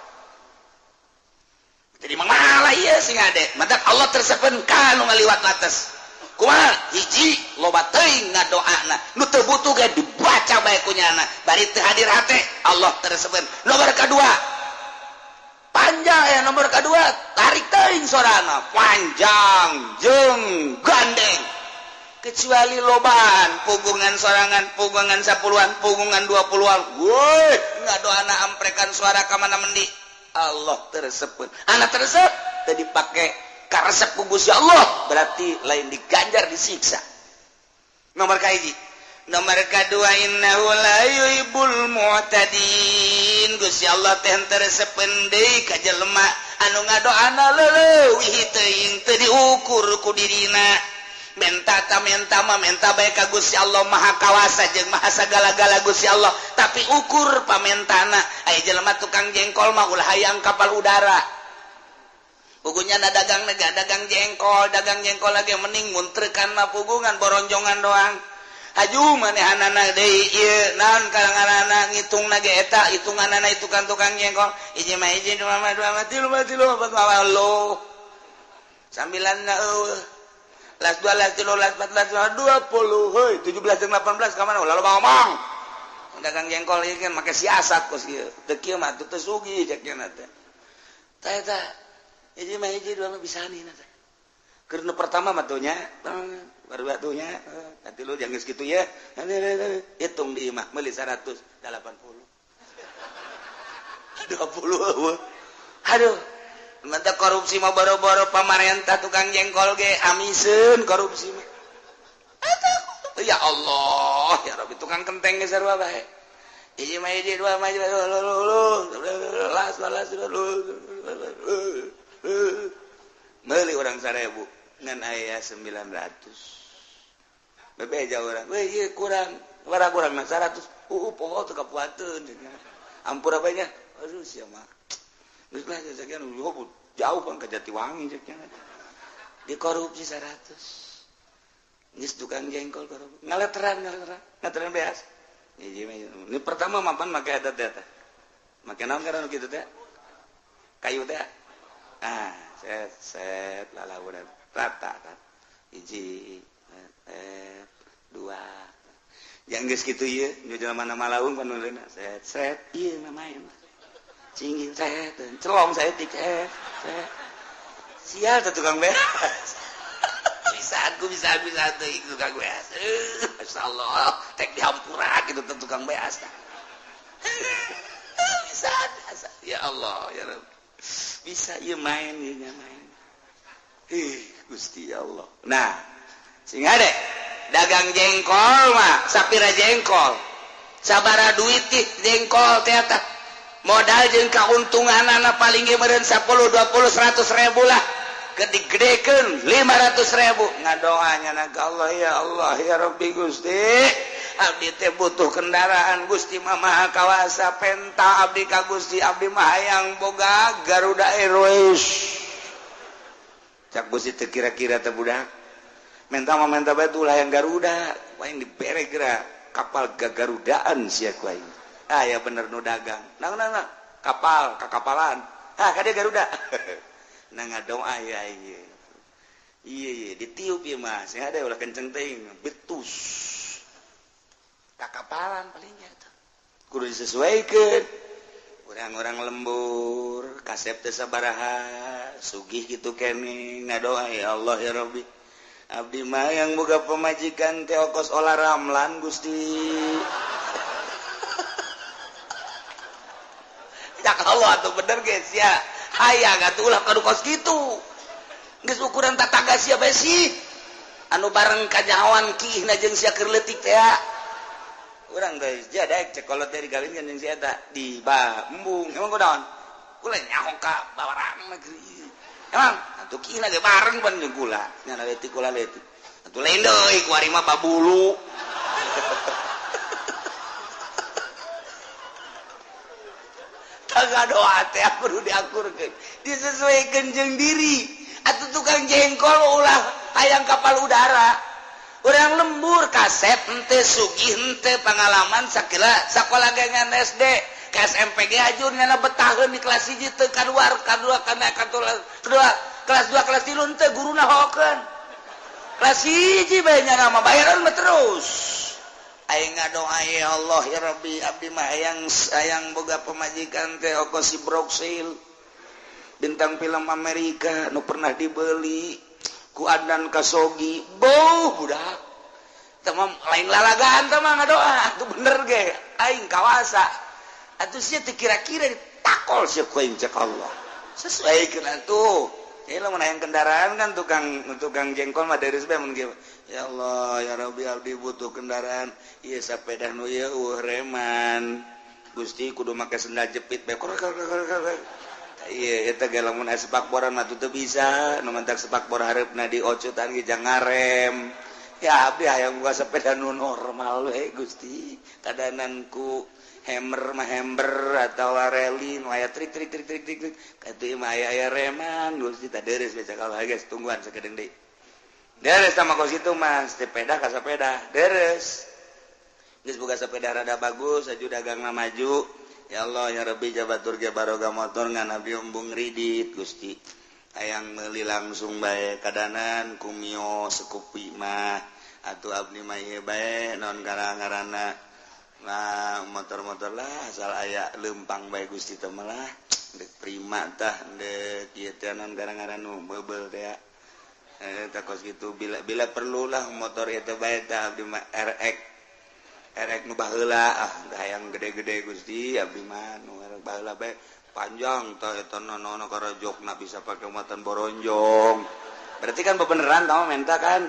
Jadi malah ieu sing ade matak Allah teu resepeun ka nu ngaliwat batas. Kumaha? Hiji, loba teuing ngadoana, nu teu butuh ge dibaca bae ku nyana, bari teu hadir hate, Allah teu resepeun. Nomor kedua, panjang ya. Nomor kedua, tarik teuing sorana panjang jeung gandeng, kecuali lobaan pugungan sorangan, pugungan 10-an, pugungan 20-an, woi, ngadoana amprekan suara ka mana mendi, Allah teu resepeun. Anak teu resep teu dipake karesep ku Gusti Allah, berarti lain diganjar, disiksa. Nomor kahiji. Nomor kedua, innahu la yuhibbul mu'tadin. Gusti Allah teh teu resepeun deui ka jelema anu ngadoana leuwih teuing, teu diukur ku dirina. Menta ta menta mah menta bae ka Gusti Allah, Maha Kawasa jeung Maha sagala-gala Gusti Allah, tapi ukur pamentana. Aya jelema tukang jengkol mah ulah hayang kapal udara. Pugunya na dagang nega dagang jengkol, dagang jengkol lagi mending muntrekan mah pugungan boronjongan doang. Haju manehanana deui ieu naon kalanganana, ngitung ge eta hitunganana. Itu kan tukang jengkol, hiji mah hiji, dua mah dua mah, tilu mah tilu, empat mah lo sambilan na eueuh, las dua, las tilu, las empat, las lima, 20. Hei, 17 jeung 18 ka mana? Lalu ngomong dagang jengkol ieu kan make siasat kos ieu teu kieu mah teu sugih cek nya teh. Tah, eta hiji mah hiji, dua mah bisa nih teh. Keur nu pertama mah tuh nya, baru batunya nanti lu jangan segitu ya. Hitung di imah, beli 180 20. Aduh, mantap. Korupsi mah boro-boro pamarentah, tukang jengkol ge amiseun korupsi mah. Ya Allah ya Rabbi, tukang kenteng ge sarua bae. Hiji mah hiji, dua mah las las, meuli urang 1000 ngan aya 900. Bebeja urang, weh, ieu kurang, warah kurang mah 100. Poho teu kapuateun. Ampura bae nya. Aduh, sia mah. Geus lah, sekian jauh kan ke Jatiwangi cek. Dikorupsi 100. Geus tukang jengkol korupsi. Ngaleteran, ngaleteran, ngaleteran beas. Ini pertama mapan make eta teh. Make naon karena kitu teh? Kayu teh. Ah, set set lalaunan rata kan. Hiji, dua. Yang geus kitu ieu, nu jelema mana malaung panuleuna set set ieu mah main. Cingin set, celong saeutik, set set. Sial teh tukang beas. Bisa aku, bisa bisa tuh tukang beas. Masyaallah, tek dihampura gitu tuh tukang beas. Bisa, bisa. Ya Allah, ya Rabb. Bisa ieu main, ieu main. Ih, Gusti Allah. Nah, sing ade dagang jengkol mah sapira jengkol, sabara duit tih jengkol teh, eta modal jeung kauntunganana paling ge meureun 10, 20, 100 ribu lah. Kedigedekeun 500 ribu, ngadoanya na Allah, ya Allah ya Rabbi, Gusti, abdi teh butuh kendaraan. Gusti mah Maha Kawasa, penta abdi ka Gusti, abdi mah hayang boga Garuda Airways. Cak Gusti teh, kira-kira teh budak menta mah menta bae ulah yang Garuda, yang dibere geura kapal gagarudaan sia ku aing. Ah, ya bener nu dagang nah nah nah kapal kakapalan, ah, kade Garuda. Nah, ngadoa ya, iya iya iya, ditiup ya mas ya, ada ulah kenceng teuing, betus kakapalan palingnya tuh. Kudu disesuaikan. Orang-orang lembur kasep teh sabaraha sugih kitu keneh ngadoa ya Allah ya Rabbi abdi mah yang boga pemajikan teh okos olah ramlan Gusti. Ya Allah atuh bener geus ya hayang atuh ulah kadu kos kitu geus ukuran tatangga sia bae sih anu bareng kanyahoan kiihna jeung sia keur leutik teh urang teh sia daek cek kolot teh digawinkeun jeung si eta di embung emang kunaon kula nyaho ka bawarang negeri emang atuh kiihna ge bareng pan jeung kula nya leutik kula leutik atuh lain deui ku ari mah babulu. Tangga doa teh kudu diakurkeun disesuaikan jeung diri atuh tukang jengkol ulah hayang kapal udara. Urang lembur kasep henteu sugih henteu pengalaman sakila sakola ge ngan SD ka SMP ge ajur nyana betaheun di kelas 1 teu kaluar kadua kana kedua kelas 2 kelas 3 henteu guruna hokeun kelas 1 bae nyana mah bayaran mah terus. Aing ngadoa ya Allah ya Rabbi abdi mah hayang boga pamajikan teh oko si Broksil bintang film Amerika nu pernah dibeli ku Adnan Kasogi beuh budak teh mah lain lalagaan teh mah ngadoa atuh bener ge aing kawasa atuh sia teu kira-kira ditakol sia ku aing cek Allah sesuaikeun atuh. Ieu lamun hayang kendaraan kan tukang jengkol mah deres bae mun ya Allah ya Rabbi abdi butuh kendaraan ieu sapeda nu ieu eueuh reman Gusti kudu make sendal jepit bae iya eta ge lamun aya sepakboran mah teu bisa nu mantak sepakbor hareupna diocutan ge jang ngarem ya abdi hayang boga sepeda nu normal we Gusti kadanan ku hammer mah hammer atawa reli nu aya trik trik trik trik trik katuh mah aya reman Gusti tah deres bae cakal geus tungguan sakedeung deui deres sama kos itu mah sepeda ka sepeda deres geus boga sepeda rada bagus aju dagangna maju. Ya Allah ya Rabbi jabatur ge baroga motor ngan abdi embung ridit Gusti hayang meuli langsung bae kadanan ku Mio Scoopy mah atuh abdi mah ieu bae naon ngaranna nah motor-motor lah asal aya leumpang bae Gusti teh mah lah deuk prima tah deuk ieu teh naon ngaranna nu meubel teh tah kos kitu bila perlulah motor ieu teh bae tah abdi mah RX erek nu baheula ah hayang gede-gede Gusti abdi mah nu erek baheula bae panjang tah eta nono karajokna bisa pake muatan boronjong berarti kan bebeneran tah menta kan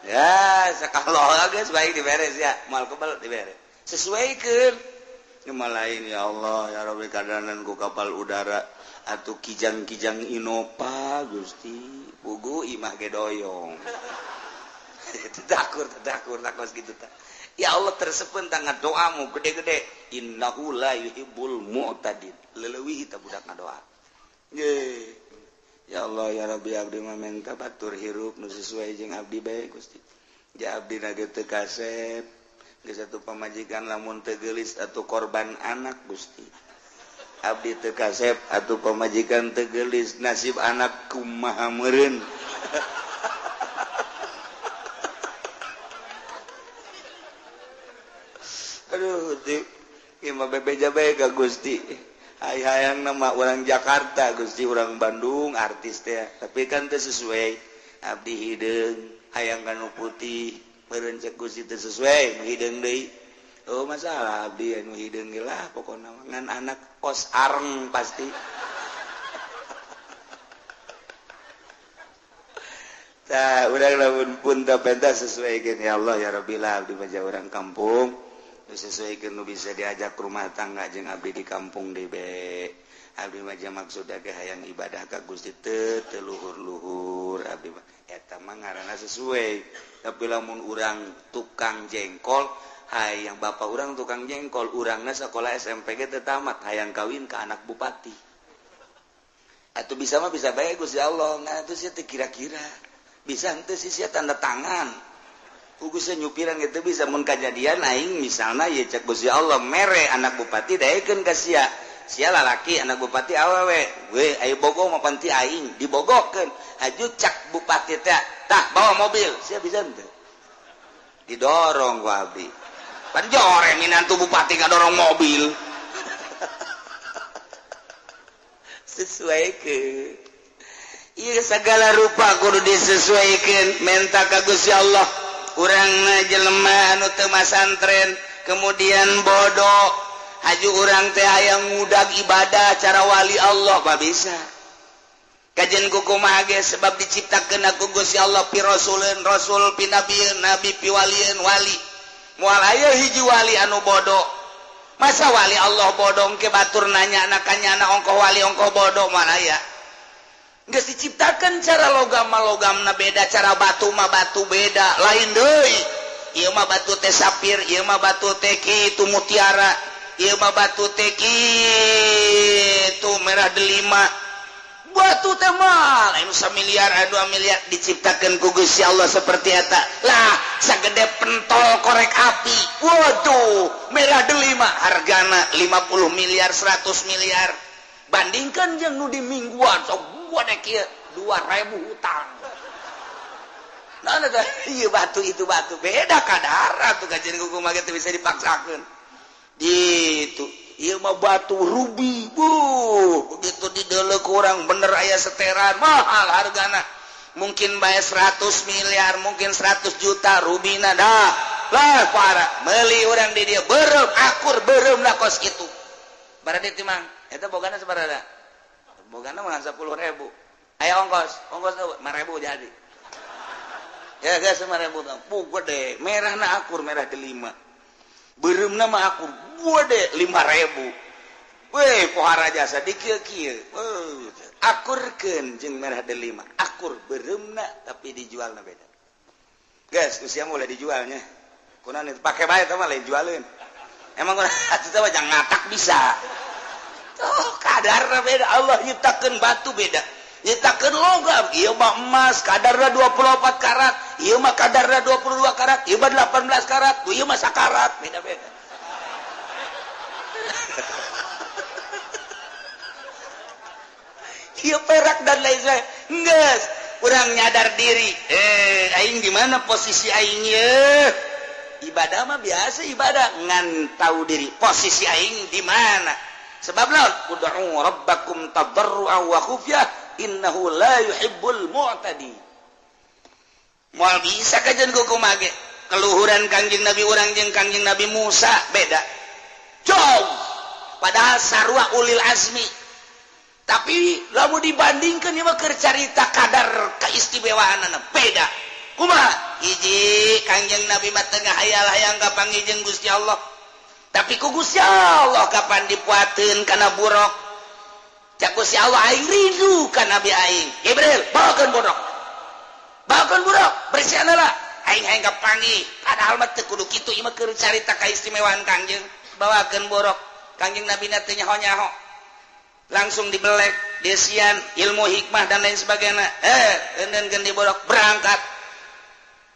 ya sakalo geus baik diberes ya moal kebel diberes sesuaikeun nu lain ya Allah ya Rabbi kadanan ku kapal udara atuh kijang-kijang Innova Gusti pugu imah ge doyong tadakur takos kitu tah. Ya Allah tersepun tangan doamu gede-gede innahu la yuhibbul mu'tadin leleuwih ta budak ngadoa. Ye. Ya Allah ya Rabbi abdi mah menta batur hirup nu sesuai jeung abdi bae Gusti. Ja abdi na ge teu kasep geus atuh pamajikan lamun teu geulis atuh korban anak Gusti. Abdi teu kasep atuh pamajikan teu geulis nasib anak kumaha meureun. Aduh, ieu mah bebeja bae ka Gusti. Hayang nama orang Jakarta, Gusti orang Bandung, artis teh. Tapi kan teu sesuai. Abdi hideung, hayang kanu putih, meureun cek Gusti teu sesuai, nu hideung deui. Oh, masalah abdi anu hideung ge lah pokona ngan anak kos areng pasti. Tah, urang lamun pun teu pentas sesuaikeun ya Allah ya Rabbi lah abdi mah urang kampung. Sesuaikan nu bisa diajak rumah tangga jeung abdi di kampung debe abdi mah maksud ge hayang ibadah ka Gusti teu luhur-luhur abdi mah eta mah ngaranna sesuai. Tapi lamun urang tukang jengkol hayang bapak urang tukang jengkol urangna sakola SMP ge teu tamat hayang kawin ka anak bupati atuh bisa mah bisa bae Gusti Allah ngan atuh sia teu kira-kira bisa henteu sih sia tanda tangan Ugusnya nyupiran gitu bisa mun kajadian aing misalna ye cek Gusti Allah mere anak bupati daekeun ka sia sia lalaki anak bupati awewe we aya bogo mah panti aing dibogokeun haju cak bupati teh tah bawa mobil sia bisa henteu didorong ku abdi pan jore minantu bupati ngadorong mobil. Sesuaikeun. Ieu segala rupa kudu disesuaikan, menta ka Gusti Allah. Urang jelema anu teu masantren kemudian bodoh, haju urang teh hayang ngudag ibadah cara wali Allah mah bisa. Kajen kumaha ge sebab diciptakeun ku Gusti Allah pi rasuleun rasul, pi nabieun nabi, pi walieun wali. Moal aya hiji wali anu bodoh. Masa wali Allah bodoh ke batur nanya anak ongkoh wali ongkoh bodoh moal aya. Geus diciptakeun cara logam mah logamna beda, cara batu mah batu beda, lain deui. Ieu mah batu teh sapir, ieu mah batu teh kitu mutiara, ieu mah batu teh kitu merah delima. Batu teh mah lain samiliar, 2 miliar diciptakeun ku Gusti Allah seperti eta. Lah, sagede pentol korek api. Waduh, merah delima hargana 50 miliar, 100 miliar. Bandingkan jeung nu di mingguan sok gua dek ieu 2000 hutang. Nah, iya batu itu batu beda kadar tuh kajian kumaha ge teu bisa dipaksakeun. Gitu. Ieu mah batu rubi. Buh, begitu dideuleu kurang bener aya seteran mahal hargana. Mungkin bae 100 miliar, mungkin 100 juta rubina dah. Lah para meuli urang di dieu beureum akur beureum lah kos kitu. Baradi timang, eta bogana sabaraha? Bogana mah 10.000. Aya ongkos, ongkos 5.000 jadi. Ya guys, 5.000 bang. Puh gede, merahna akur merah delima. Beureumna mah akur gede 5.000. Weh, pohara jasa di kieu-kieu. Akurkeun jeung merah delima. Akur beureumna tapi dijualna beda. Guys, usia mulai dijualnya. Kunaon itu pake bae teh mah lain jualeun. Emang kunaon atuh teh jangan ngatak bisa. Tuh kadarna beda, Allah nyiptakeun batu beda. Nyiptakeun logam, ieu mah emas kadarna 24 karat, ieu mah kadarna 22 karat, ieu mah 18 karat, ieu mah sakarat, beda-beda. Ieu perak dan lain sebagainya. Geus, urang nyadar diri, aing di mana posisi aing ye? Ibadah mah biasa ibadah, ngan tahu diri posisi aing di mana. Sebab lawan ud'u rabbakum tadarruan wa khufyah innahu la yuhibbul mu'tadi. Moal bisa kajian kumaha ge. Keluhuran Kangjeng Nabi urang jeung Kangjeng Nabi Musa beda. Jauh. Padahal sarua ulil azmi. Tapi lamun dibandingkeun ieu mah keur carita kadar keistimewaanana beda. Kumaha? Hiji Kangjeng Nabi mah teu ngahayal-hayang kapanggih jeung Gusti Allah. Tapi ku Gusti Allah kapan dipuateun kana buruk. Cak Gusti Allah aing rindu ka Nabi aing. Jibril, bawakeun buruk. Bawakeun buruk, bersihan heula. Aing hayang kapanggih. Padahal mah teu kudu kitu, ieu mah keur carita kaistimewaan Kangjeng. Bawakeun buruk. Kangjeng Nabi na teu nyaho-nyaho. Langsung dibelek, desian, ilmu hikmah dan lain sebagainya. Eundeun di buruk berangkat.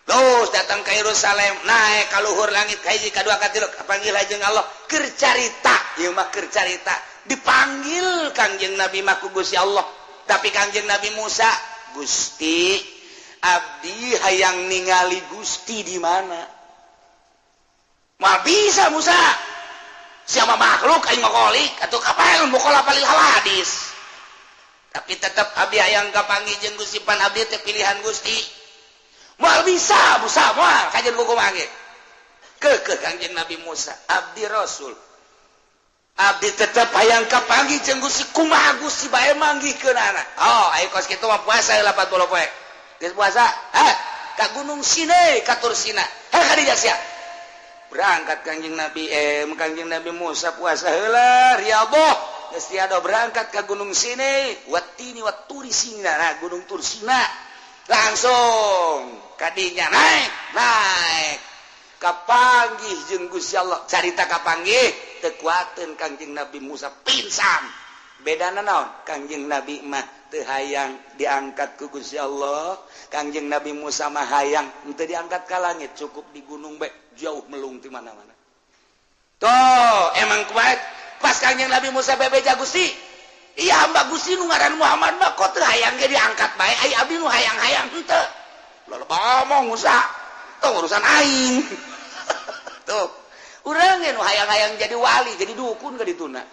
Terus datang ke Yerusalem, naik ka luhur langit ka hiji ka dua ka tilu, kapanggil jeung Allah. Keur carita, ieu mah keur carita. Dipanggil Kangjeng Nabi mah ku Gusti Allah. Tapi Kangjeng Nabi Musa, Gusti, abdi hayang ningali Gusti di mana? Moal bisa Musa. Siapa makhluk aing mah kholik atuh kapaeun bukola palil hawadis. Tapi tetep abdi hayang kapanggih jeung Gusti pan abdi teh pilihan Gusti. Moal bisa Musa, moal kajian kumaha ge. Keukeuh Kangjeng Nabi Musa, abdi Rasul. Abdi tetep hayang kapanggih jeung Gusti, kumaha Gusti bae manggihkeunana. Oh, ayo kos kitu mah puasa 40 poe. Geus puasa, ha? Ka Gunung Sinai, ka Tur Sina. Heh ka dieu sia. Berangkat Kangjeng Nabi Kangjeng Nabi Musa puasa heula riyadhah. Geus tiada berangkat ka Gunung Sinai, watini waturi Sina, nah Gunung Tur Sina. Langsung kadinya naik, naik. Kapanggih jeung Gusti Allah. Carita kapanggih teu kuateun Kangjeng Nabi Musa pingsan. Bedana naon? Kangjeng Nabi mah teu hayang diangkat ku Gusti Allah. Kangjeng Nabi Musa mah hayang henteu diangkat ka langit, cukup di gunung bae jauh melung ti mana-mana. Tuh, emang kuat pas Kangjeng Nabi Musa bebeja Gusti. Iya hamba Gusti nu ngaran Muhammad mah kok teu hayang ge diangkat bae, ai abdi nu hayang-hayang henteu. Loba ngomong Musa, tuh urusan aing. Tuh, urang ge nu hayang-hayang jadi wali, jadi dukun ka dituna.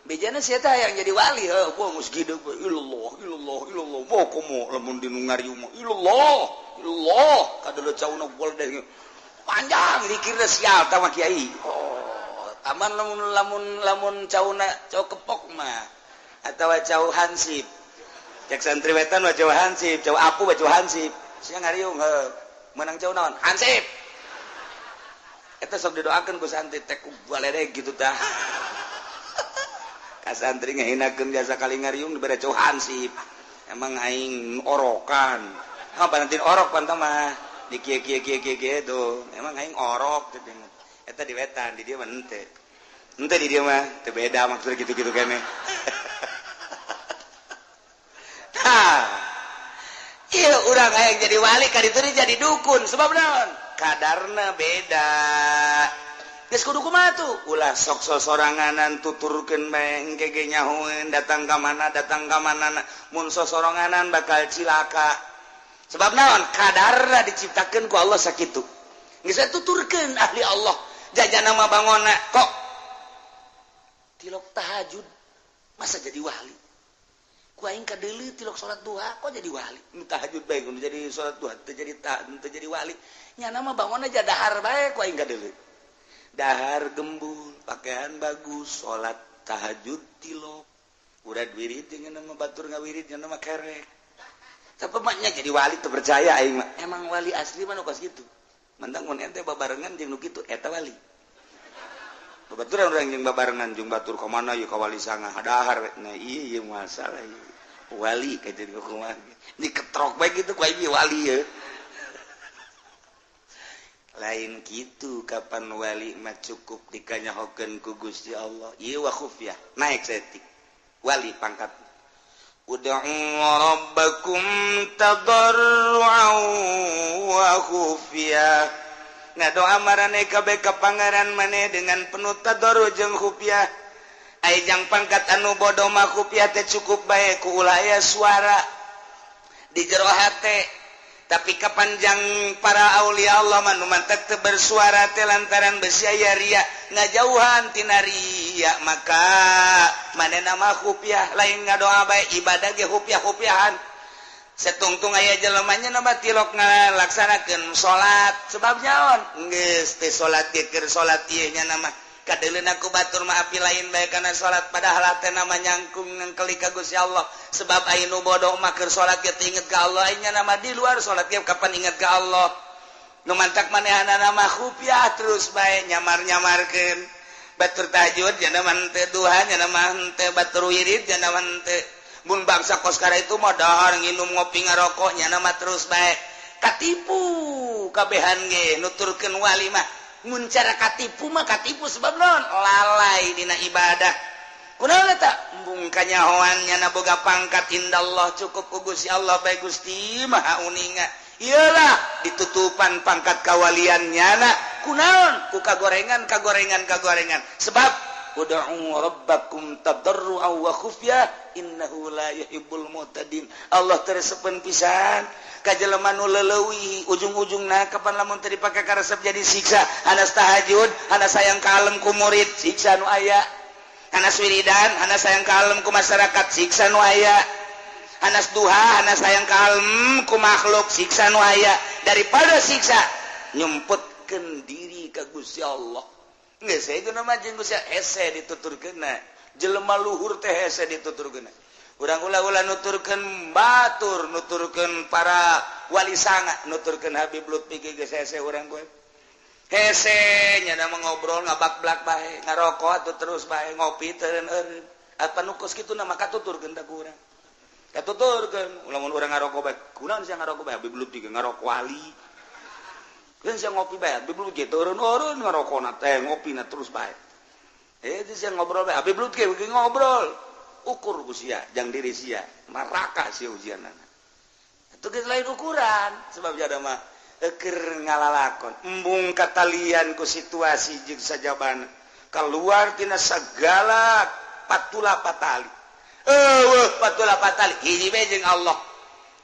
Bejana sia teh hayang jadi wali heuh, gua geus gede ilallah ilallah ilallah. Moh komo lamun di nu ngariung mah ilallah ilallah kadeuleut cauna goldeng. Panjang dikirna sial tah mah kiai. Oh, aman lamun lamun lamun cauna cau kepok mah atawa cau hansip. Cek santri wetan mah cau hansip, cau apu mah cau hansip. Sia ngariung heuh, meunang cau naon? Hansip. Eta sok didoakeun ku santri teh ku baledeg gitu tah. Ka santri ngahinakeun jasa kali ngariung dibere cau hansip. Emang aing orokan. Ha panantin orok pan mah. Di kieu kieu kieu kieu kieu tuh. Emang aing orok teh. Eta di wetan, di dieu mah henteu. Henteu di dieu mah teu beda maksudnya gitu-gitu keneh. Tah. Ieu urang hayang jadi wali ka ditu jadi dukun sebab naon? Kadarna beda. Geus kudu kumaha tuh? Ulah sok sosoranganan tuturkeun bae engke ge nyahoeun datang ka mana mun sosoranganan bakal cilaka. Sebab naon? Kadarna diciptakeun ku Allah sakitu. Geus tuturkeun ahli Allah jajana mah bangona kok tilok tahajud masa jadi wali. Ku aing kadeuleu tilok salat duha kok jadi wali. Nu tahajud bae nu jadi salat duha teu jadi teu jadi wali. Nyana mah bangun aja dahar bae ku aing kadeuleu. Dahar gembul, pakaian bagus, salat tahajud tilok. Urad wirid jeung nama batur ngawirid jeung nama kerek. Tapi maknya jadi wali teu percaya aing mah. Emang wali asli mah nu kos kitu. Mantang mun ente babarengan jeung nu kitu eta wali. Babaturan urang jeung babarengan jeung batur ka mana ieu ka wali sanga dahar we. Nah ieu ieu masalah ieu. Wali ka jadi kumaha. Diketrok bae kitu ku aing wali ye. Lain gitu kapan wali mah cukup dikanyahokeun ku Gusti Allah. Ieu wa khufyah naik saeutik wali pangkat. Ud'u rabbakum tadarruan wa khufyah. Ngadoa marane kabeh ka pangeran maneh dengan penuh tadarru jeung khufyah. Ai jang pangkat anu bodoh mah khufyah teh cukup bae ku ulah aya suara di jero hate. Tapi kapanjang para aulia Allah mah nu mantek teu bersuara teh lantaran besi aya ria ngajauhan tina ria maka manehna mah khufyah lain ngadoa bae ibadah ge khufyah-khufyahan. Setungtung aya jelema nya mah tilok ngalaksanakeun salat sebab nyaon geus teh salat ge keur salat ieu nya mah kadeuleuna ku batur mah api lain bae kana salat padahal teh nama nyangkung nengkeli ka Gusti Allah sebab aya nu bodoh mah keur salat ge teu inget ka Allah nya nama di luar salat ge kapan inget ka Allah nu mantak manehanana mah khufyah terus bae nyamar-nyamarkeun batur tahajud nya mah henteu duha nya mah henteu batur wirid nya mah henteu mun bangsa koskara itu mah dahar nginum ngopi ngarokok nya mah terus bae katipu kabehan ge nuturkeun wali mah mun cara katipu mah katipu sebab naon lalai dina ibadah kunaon eta embung kanyahoan nyana boga pangkat indallah cukup ku Gusti Allah bae Gusti Maha uninga iyalah ditutupan pangkat kawalian nyana kunaon ku kagorengan kagorengan kagorengan sebab ud'u rabbakum tadarruan wa khufyah innahu la yuhibbul mu'tadin. Allah teresepeun pisan ka jelema nu leuwih ujung-ujungna kapan lamun teu dipake karesep jadi siksa hanas tahajud hanas sayang kalem ku murid siksa nu aya hanas wiridan hanas sayang kalem ku masyarakat siksa nu aya hanas duha hanas sayang kalem ku makhluk siksa nu aya daripada siksa nyumputkeun diri ka Gusti Allah. Geus itu nama jeung Gusti hese dituturkeunna jelema luhur teh hese dituturkeunna urang ulah-ulah nuturkeun batur nuturkeun para wali sanga nuturkeun Habib Lutfi ge geus hese urang kowe hese nya mah ngobrol ngabak-blak bae ngarokok atuh terus bae ngopi teu eureun apa nu kos kitu na mah katuturkeun ta ku urang katuturkeun lamun urang ngarokok bae kunaon sia ngarokok bae Habib Lutfi ge ngarokok wali kan sia ngopi bae Habib Lutfi ge eureun-eureun ngarokona teh ngopina terus bae itu sia ngobrol bae Habib Lutfi ge ngobrol ukur ku sia jang diri sia neraka sia ujianana itu geus lain ukuran sebab jada mah keur ngalalakon embung katalian ku situasi jeung sajabana keluar tina segala patula patali eueuh patula patali hiji bae jeung Allah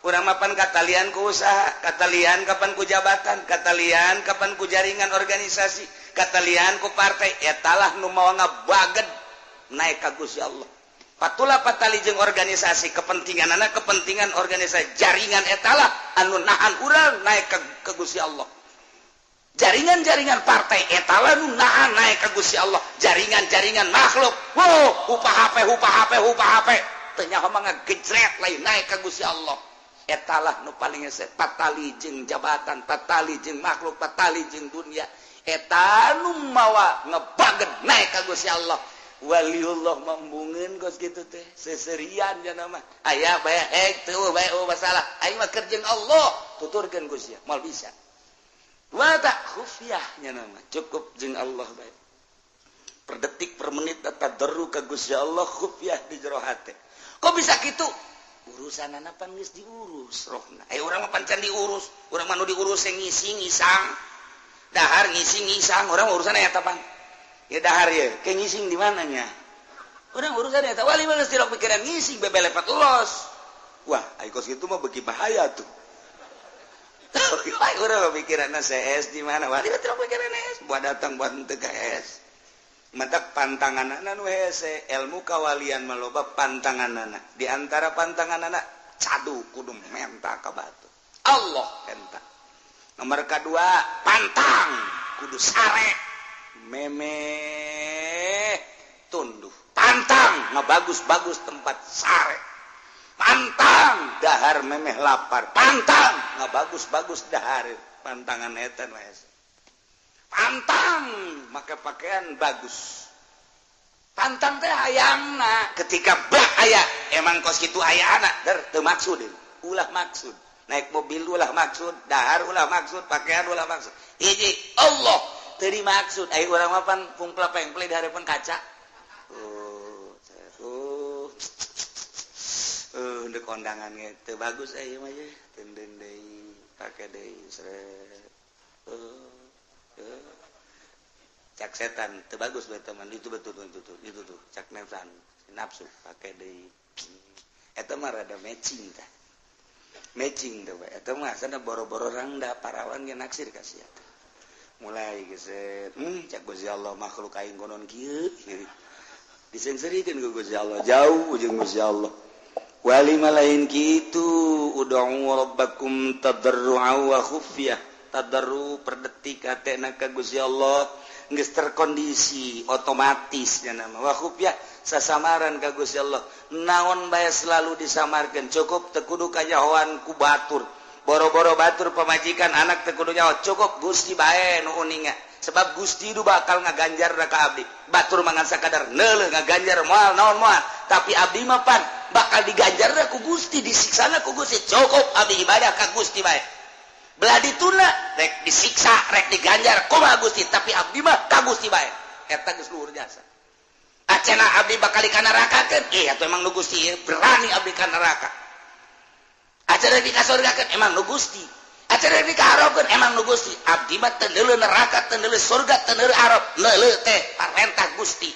urang mapan katalian ku usaha katalian kapan ku jabatan katalian kapan ku jaringan organisasi katalian ku partai etalah nu mawa ngabaged naik ka Gusti Allah. Patula patali jeung organisasi kepentingan anak, kepentingan organisasi jaringan etalah anu nahan urang naik ke Gusti Allah. Jaringan-jaringan partai etalah nu nahan naik ke Gusti Allah. Jaringan-jaringan makhluk, wow, upah HP, upah HP, upah HP, teu nyaho mah ngagejret lain naik ke Gusti Allah. Etalah nu paling hese, patali jeung jabatan, patali jeung makhluk, patali jeung dunia, eta nu mawa ngebaget naik ka Gusti Allah. Waliullah membungeun kos kitu teh seserian cenah mah aya bae hek teu bae masalah aing mah keur jeung Allah tuturkeun Gusti moal bisa wa tak khufiyah nya mah cukup jeung Allah bae per detik per menit tadarru ka Gusti Allah khufiyah di jero hate. Kok bisa kitu? Urusanana pan geus diurus rohna. Eh urang mah pancan diurus, urang mah nu diurus ngisi ngisang. Dahar ngisi ngisang, urang urusan eta pan. Ya dahar ya, ke ngising di mananya? Urang urusan eta wali mah geus tilok pikiran ngising bebelepet los. Wah, ai kos kitu mah beuki bahaya tuh. Urang mah pikiranna CS di mana? Wali mah tilok pikiran S, buat datang buat henteu ka S. Matak pantanganana nu hese, ilmu kawalian mah loba pantanganana. Di antara pantanganana cadu kudu menta ka batu. Allah henta. Nomor kedua, pantang kudu sare. Memeh tunduh. Pantang ngebagus-bagus tempat sare. Pantang dahar memeh lapar. Pantang ngebagus-bagus dahar. Pantangan eta nu hese. Pantang make pakaian bagus. Pantang teh hayangna ketika bah aya emang kos kitu aya anak der teu maksud, ulah maksud. Naik mobil ulah maksud, dahar ulah maksud, pakaian ulah maksud. Hiji Allah teu dimaksud. Ai urang mah pan pungpla pengple di hareupeun kaca. Ndek kondangan ge teu bagus ai mah ye. Tenden deui, pake deui sret. Cak setan teu bagus bae teman itu betul itu tuh cak nafsan nafsu pake deui. Eta mah rada matching tah. Matching teh bae. Eta mah asana boro-boro rangda parawan ge naksir ka sia. Mulai geus cak Gusti Allah makhluk aing konon kieu. Disengserikeun ku Gusti Allah jauh jeung Gusti Allah. Wali mah lain kitu ud'u rabbakum tadarru'a wa khufyah. Tadarru per detik hatena ka Gusti Allah geus terkondisi otomatis nya nama wa khufyah sasamaran ka Gusti Allah. Naon bae selalu disamarkeun, cukup teu kudu kajahoan ku batur. Boro-boro batur pamajikan anak teu kudu nyaho, cukup Gusti bae nu uninga. Sebab Gusti du bakal ngaganjar ka abdi. Batur mah ngan sakadar neuleuh ngaganjar moal naon moal, tapi abdi mah pan bakal diganjar ku Gusti, disiksana ku Gusti. Cukup abdi ibadah ka Gusti bae. Belah dituna rek disiksa, rek diganjar kumaha Gusti, tapi abdi mah ka Gusti bae. Eta geus luhur jasa. Acena abdi bakal ka nerakakeun, atuh emang nu Gusti berani abdi ka neraka. Acena di kasurgakeun emang nu Gusti. Acena di kahareupeun emang nu Gusti. Abdi mah teu neuleuh neraka, teu neuleuh surga, teu neuleuh arab, neuleuh teh parentah Gusti.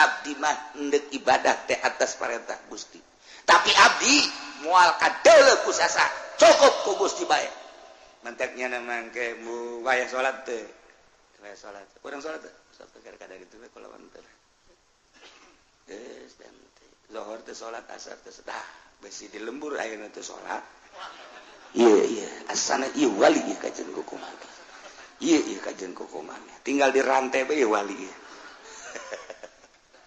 Abdi mah endek ibadah teh atas parentah Gusti. Tapi abdi moal kadeuleuh ku sasa, cukup ku Gusti bae. Mantaknya namang ke mu wayah salat teh. Wayah salat. Urang salat teh. Salat kadang kitu we kulawan teh. Geus dan teh. Zuhur teh salat, asar teh dah besi di lembur ayeuna teh salat. Ieu ieu asana ieu wali ieu kajen kukumaha. Ieu ieu kajen kukumaha. Tinggal di rantai bae wali ieu.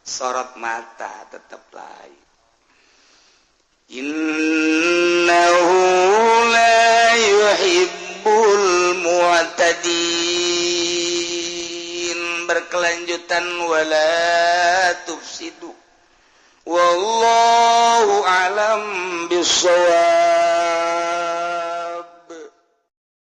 Sorot mata tetep lain. Innahu la yuhibbul mu'tadin. Berkelanjutan wala tufsidu. Wallahu a'lam bissawab.